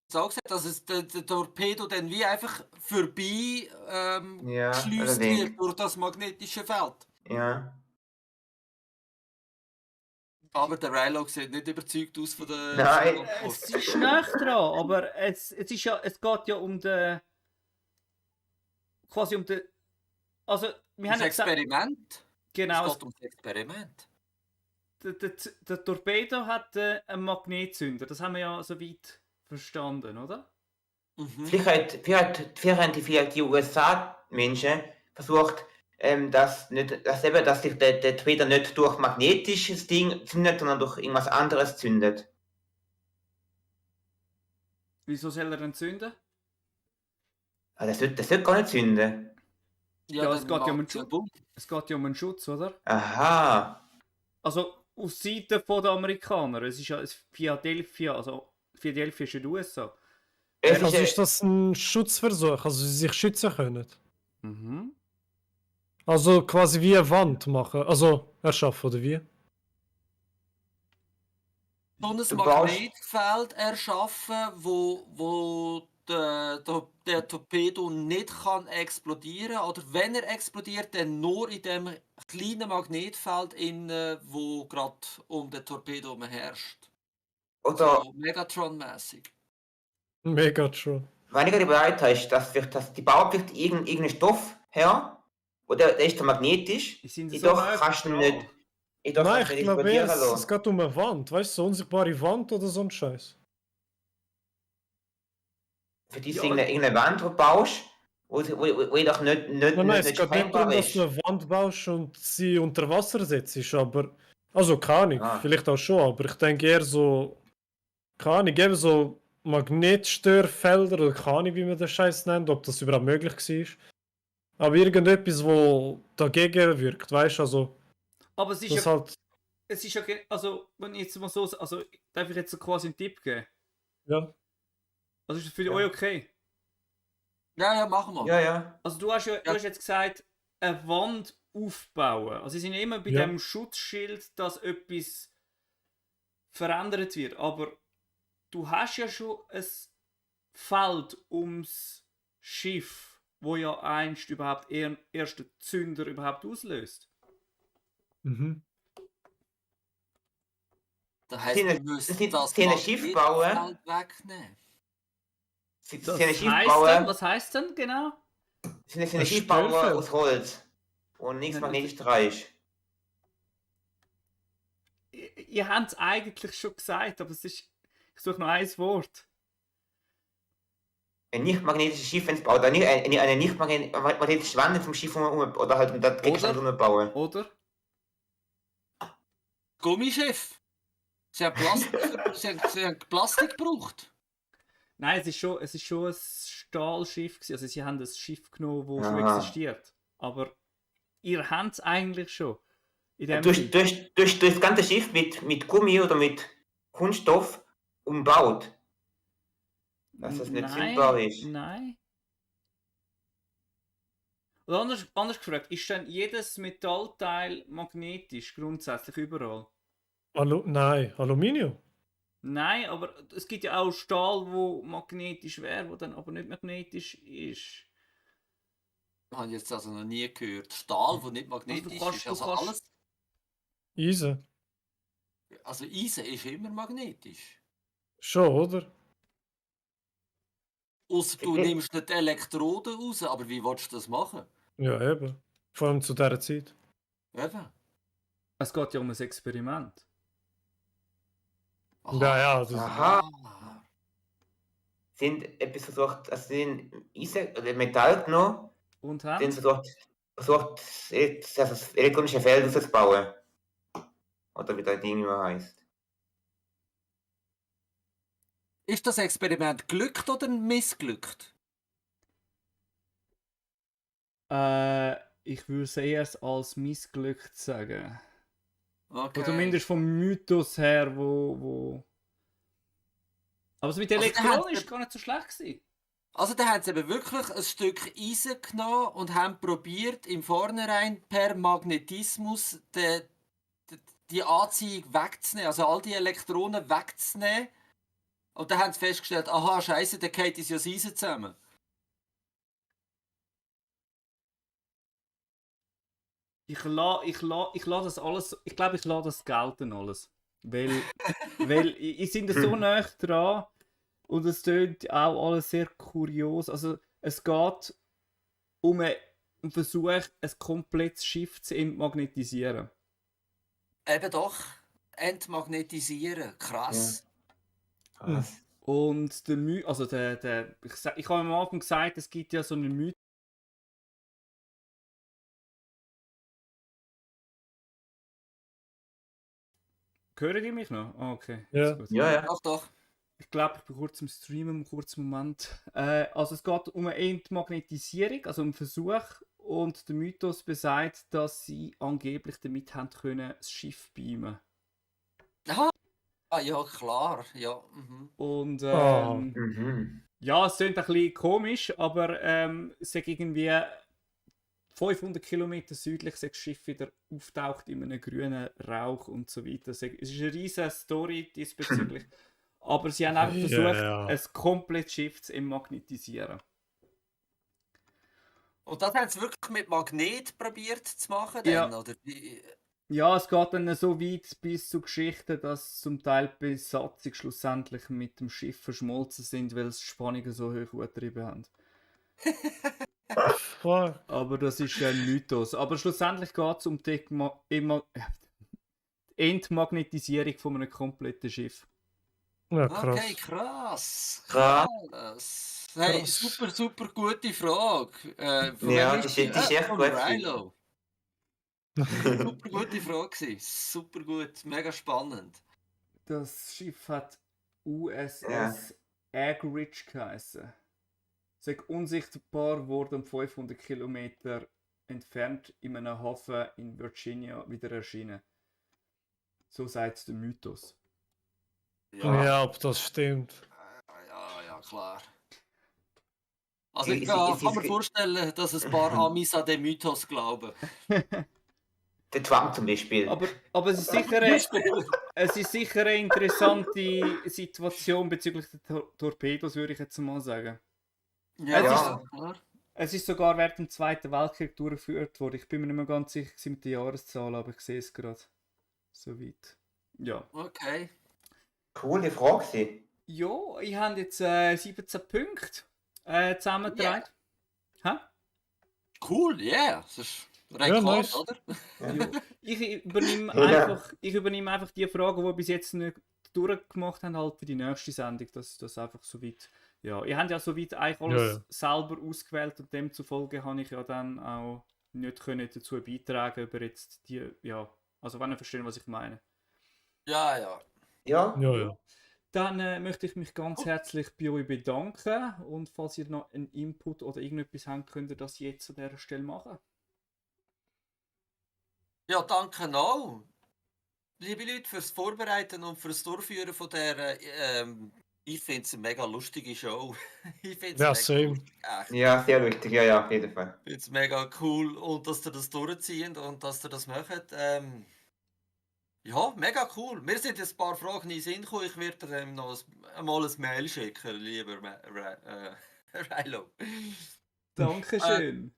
So gesagt, dass es der Torpedo dann wie einfach vorbei Ja, geschleust allerdings. wird durch das magnetische Feld. Ja. Aber der Rilo sieht nicht überzeugt aus von der. Nein. von der Es Antwort. ist näher dran, aber es geht ja um den. Quasi um den. Also, wir haben Das ja gesagt, Experiment. genau, Es geht um das Experiment. der Torpedo hat einen Magnetzünder. Das haben wir ja soweit verstanden, oder? Mhm. Vielleicht haben die USA-Menschen versucht, dass sich der Torpedo nicht durch magnetisches Ding zündet, sondern durch irgendwas anderes zündet. Wieso soll er denn zünden? Aber das wird gar nicht zünden. Ja, es dann geht ja um macht's den Schutz. Bumm. Es geht ja um einen Schutz, oder? Aha. Also, auf Seite der Amerikaner. Es ist ja Philadelphia, also Philadelphia ist in den USA. Es Also ist, ist das ein Schutzversuch, also sie sich schützen können. Mhm. Also quasi wie eine Wand machen, also erschaffen, oder wie? So ein Du Magnetfeld erschaffen, wo der Torpedo nicht kann explodieren oder wenn er explodiert, dann nur in dem kleinen Magnetfeld, wo gerade um den Torpedo herum herrscht. Oder, So Megatron-mäßig. Megatron. wenn ich gerade überlegt habe, dass die baut wird irgendeinen Stoff her, oder der ist so magnetisch, Die sind so jedoch nah kannst du dran. nicht, jedoch Nein, kannst du ich nicht glaube explodieren eher, es lassen. geht um eine Wand. Weißt du, so unsichtbare Wand oder so ein Scheiß. Für die Ja, irgendeine Wand, die du baust, wo jedoch Nein, es nicht geht nicht sprengbar darum, dass ist. du eine Wand baust und sie unter Wasser setzt, aber. Also, keine Ahnung, Ah. vielleicht auch schon, aber ich denke eher so. Keine Ahnung, eben so Magnetstörfelder oder keine Ahnung, wie man den Scheiß nennt, ob das überhaupt möglich war. Aber irgendetwas, wo dagegen wirkt, weißt du, also. Aber es ist Das ja, halt. also, wenn ich jetzt mal so, also, darf ich jetzt so quasi einen Tipp geben? Ja. Also ist das für Ja. euch okay? Ja, machen wir. Ja. Also du hast du hast jetzt gesagt, eine Wand aufbauen. Also sie sind immer bei Ja. dem Schutzschild, dass etwas verändert wird. Aber du hast ja schon ein Feld ums Schiff, wo ja einst überhaupt erst der Zünder überhaupt auslöst. Mhm. Das heisst, Sie wir eine- müssen sie- das sie eine Schiff bauen? Magnetfeld wegnehmen. Sie Das ein Schiff heißt bauen, dann, was heißt denn genau? sie ein Ein Schiff bauen Stellfeld. aus Holz, wo nichts Nein, magnetisch dran ist. Ihr habt es eigentlich schon gesagt, aber es ist. Ich suche noch ein Wort. Ein nicht magnetisches Schiff, wenn es baut, eine nicht magnetische Wand vom Schiff oder halt um das Gegenstand umbauen. Oder? Gummischiff. Sie haben Plastik gebraucht. Nein, es ist schon ein Stahlschiff gewesen. Also sie haben ein Schiff genommen, das schon Aha. existiert. Aber ihr habt es eigentlich schon. In dem Durch, Sinn. durch das ganze Schiff mit Gummi oder mit Kunststoff umbaut. Dass das nicht zündbar ist. Nein. Oder anders gefragt, ist denn jedes Metallteil magnetisch grundsätzlich überall? Nein, Aluminium. Nein, aber es gibt ja auch Stahl, wo magnetisch wäre, wo dann aber nicht magnetisch ist. Habe ich jetzt also noch nie gehört. Stahl, der nicht magnetisch ist. Also alles. Eisen. Also Eisen ist immer magnetisch. Schon, oder? Ausser du nimmst nicht die Elektroden raus, aber wie willst du das machen? Ja, eben. Vor allem zu dieser Zeit. Eben. Es geht ja um ein Experiment. Ja, das Aha. Sind etwas versucht, also den Eisen oder Metall genommen, Und den haben? versucht das elektronische Feld auszubauen. Oder wie das Ding immer heißt. Ist das Experiment glückt oder missglückt? Ich würde es eher als missglückt sagen. Okay. Oder zumindest vom Mythos her, wo. Aber es mit Also, Elektronen der ist hat- gar nicht so schlecht gewesen. Also da haben sie eben wirklich ein Stück Eisen genommen und haben probiert, im Vornherein per Magnetismus die Anziehung wegzunehmen, also all die Elektronen wegzunehmen. Und dann haben sie festgestellt, aha, scheiße, der geht uns ja das Eisen zusammen. Ich lasse das alles. Ich glaube, ich lasse das gelten alles. Weil ich sind so nah dran und es tönt auch alles sehr kurios. Also es geht um einen Versuch, ein komplettes Schiff zu entmagnetisieren. Eben doch, entmagnetisieren, krass. Krass. Und der Mythos, also ich habe am Anfang gesagt, es gibt ja so einen Mythos. Hören die mich noch? Ah, okay. Ja. Ist gut. Ja. Doch, doch. Ich glaube, ich bin kurz im Streamen, einen kurzen Moment. Also es geht um eine Entmagnetisierung, also um einen Versuch. Und der Mythos besagt, dass sie angeblich damit haben können, das Schiff beamen. Aha. Ah, ja, klar. Ja. Mhm. Und Mhm. ja, es klingt ein bisschen komisch, aber es ist irgendwie 500 Kilometer südlich ist das Schiff wieder auftaucht in einem grünen Rauch und so weiter. Es ist eine riesige Story diesbezüglich. Aber sie haben einfach versucht, Ja. ein komplettes Schiff zu immagnetisieren. Und das haben sie wirklich mit Magnet probiert zu machen, Ja. dann, oder? wie? Ja, es geht dann so weit bis zu Geschichten, dass zum Teil die Besatzung schlussendlich mit dem Schiff verschmolzen sind, weil sie Spannungen so hoch getrieben haben. Fuck. Aber das ist ein Mythos. Aber schlussendlich geht es um die Entmagnetisierung von einem kompletten Schiff. Ja, krass. Okay, krass. Krass. Krass. Hey, Krass. super, super gute Frage. Von Ja, wem die ist echt Von gut Rilo. Super gute Frage gewesen. Super gut, mega spannend. Das Schiff hat USS Ja. Anchorage geheißen. Es ist unsichtbar wurde 500 Kilometer entfernt in einem Hafen in Virginia wieder erschienen. So sagt der Mythos. Ja, ob das stimmt. Ja, klar. Also Ich- ich ich- kann ich- mir vorstellen, dass ein paar Amis an den Mythos glauben. Der Trump zum Beispiel. Aber es ist sicher eine interessante Situation bezüglich der Torpedos, würde ich jetzt mal sagen. Ja, Ja. klar. Es ist sogar während dem Zweiten Weltkrieg durchgeführt worden. Ich bin mir nicht mehr ganz sicher mit der Jahreszahl, aber ich sehe es gerade. Soweit. Ja. Okay. Coole Frage. sie. Ja, ich habe jetzt 17 Punkte zusammengetragen. Hä? Cool, yeah. Das ist Rekord, nice. oder? Ja. Ich übernehme einfach die Fragen, die bis jetzt nicht durchgemacht haben, halt für die nächste Sendung, dass das einfach so weit. Ja, ihr habt ja soweit eigentlich alles selber ausgewählt und demzufolge habe ich ja dann auch nicht können dazu beitragen über jetzt die, ja, also wenn ihr versteht, was ich meine. Ja. Ja. Ja. Dann möchte ich mich ganz herzlich bei euch bedanken und falls ihr noch einen Input oder irgendetwas habt, könnt ihr das jetzt an dieser Stelle machen. Ja, danke auch. Liebe Leute, fürs Vorbereiten und fürs Durchführen von der, ich finde es eine mega lustige Show. Ich finde es Ja, mega same. lustig, echt. Ja, sehr lustig. Ja, auf jeden Fall. Ich finde es mega cool und dass ihr das durchziehen und dass ihr das macht. Ja, mega cool. Mir sind jetzt ein paar Fragen in den Sinn gekommen. Ich werde dir noch einmal ein Mail schicken, lieber Rilo. Dankeschön.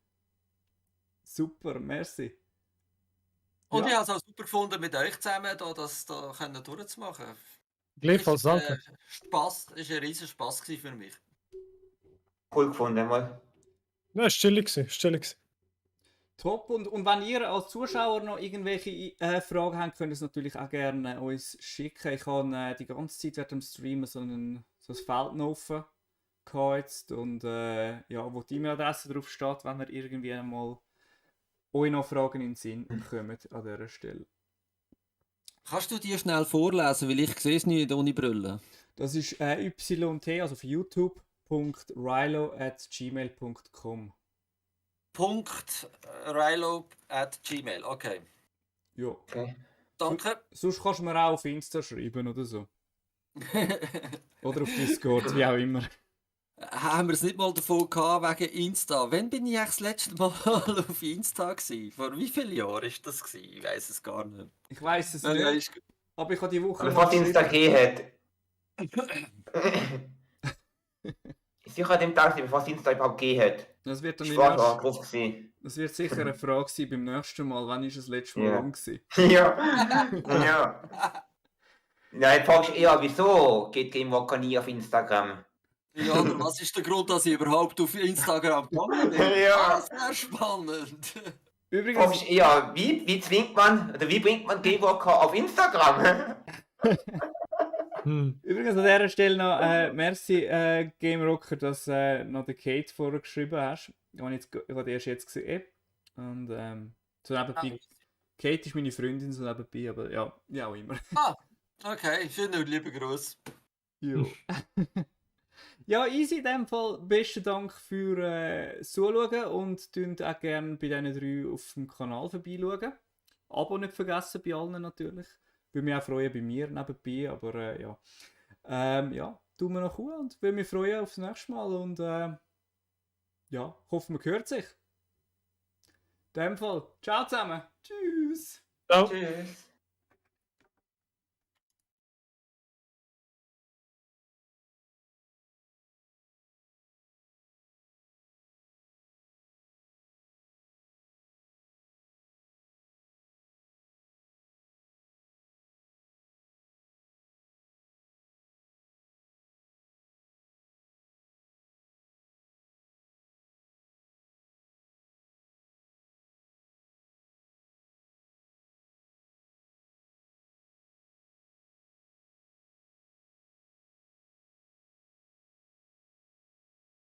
Super, merci. Und Ja. ich habe es auch super gefunden, mit euch zusammen da, das da können durchzumachen. Gleichfalls, Ist, danke. Spaß, ist ein riesen Spaß gewesen für mich. Cool gefunden mal. Ja, ist chillig gewesen, ist chillig gewesen. Top. Und wenn ihr als Zuschauer noch irgendwelche Fragen habt, könnt ihr es natürlich auch gerne uns schicken. Ich habe die ganze Zeit während dem Streamen so ein Feld noch offen gehabt jetzt und ja, wo die E-Mail-Adresse drauf steht, wenn ihr irgendwie einmal euch noch Fragen in den Sinn kommen an dieser Stelle. Kannst du die schnell vorlesen, weil ich sehe es nicht ohne Brille. Das ist YT, also für youtube.rilo@gmail.com. .rilo@gmail, okay. Ja. Okay. Danke. Sonst kannst du mir auch auf Insta schreiben oder so. Oder auf Discord, wie auch immer. Haben wir es nicht mal davon gehabt wegen Insta? Wann bin ich eigentlich das letzte Mal auf Insta gewesen? Vor wie vielen Jahren ist das gewesen? Ich weiß es gar nicht. Ich weiß es Ja, nicht, ist- aber ich habe die Woche Aber mal was Insta geschrieben. gegeben hat. Sicher an dem Tag, bevor es Insta überhaupt gegeben hat. Das wird, dann Ich die war nächste, da drauf gewesen. das wird sicher eine Frage sein beim nächsten Mal. Wann ist das letzte Mal Ja. lang gewesen? Ja. Ja. Nein, fragst eher, wieso geht Game Walker nie auf Instagram? Ja, aber was ist der Grund, dass ich überhaupt auf Instagram gekommen bin? Ja. Das wäre spannend. Übrigens, Fragst eher, wie zwingt man, oder wie bringt man Game Walker auf Instagram? übrigens an dieser Stelle noch merci Game Rocker, dass du noch den Kate vorher geschrieben hast. Ich habe den erst jetzt gesehen. Und so nebenbei. Kate ist meine Freundin so nebenbei, aber ja, wie auch immer. Okay, vielen lieben Gruß. Jo. Ja, easy in dem Fall. Besten Dank für das Zuschauen und tönt auch gerne bei diesen drei auf dem Kanal vorbeischauen. Abo nicht vergessen bei allen natürlich. Würde mich auch freuen bei mir nebenbei, aber ja. Ja, tun wir noch und würde mich freuen aufs nächste Mal und ja, hoffe man hört sich. In dem Fall, ciao zusammen. Tschüss. Ciao. Tschüss.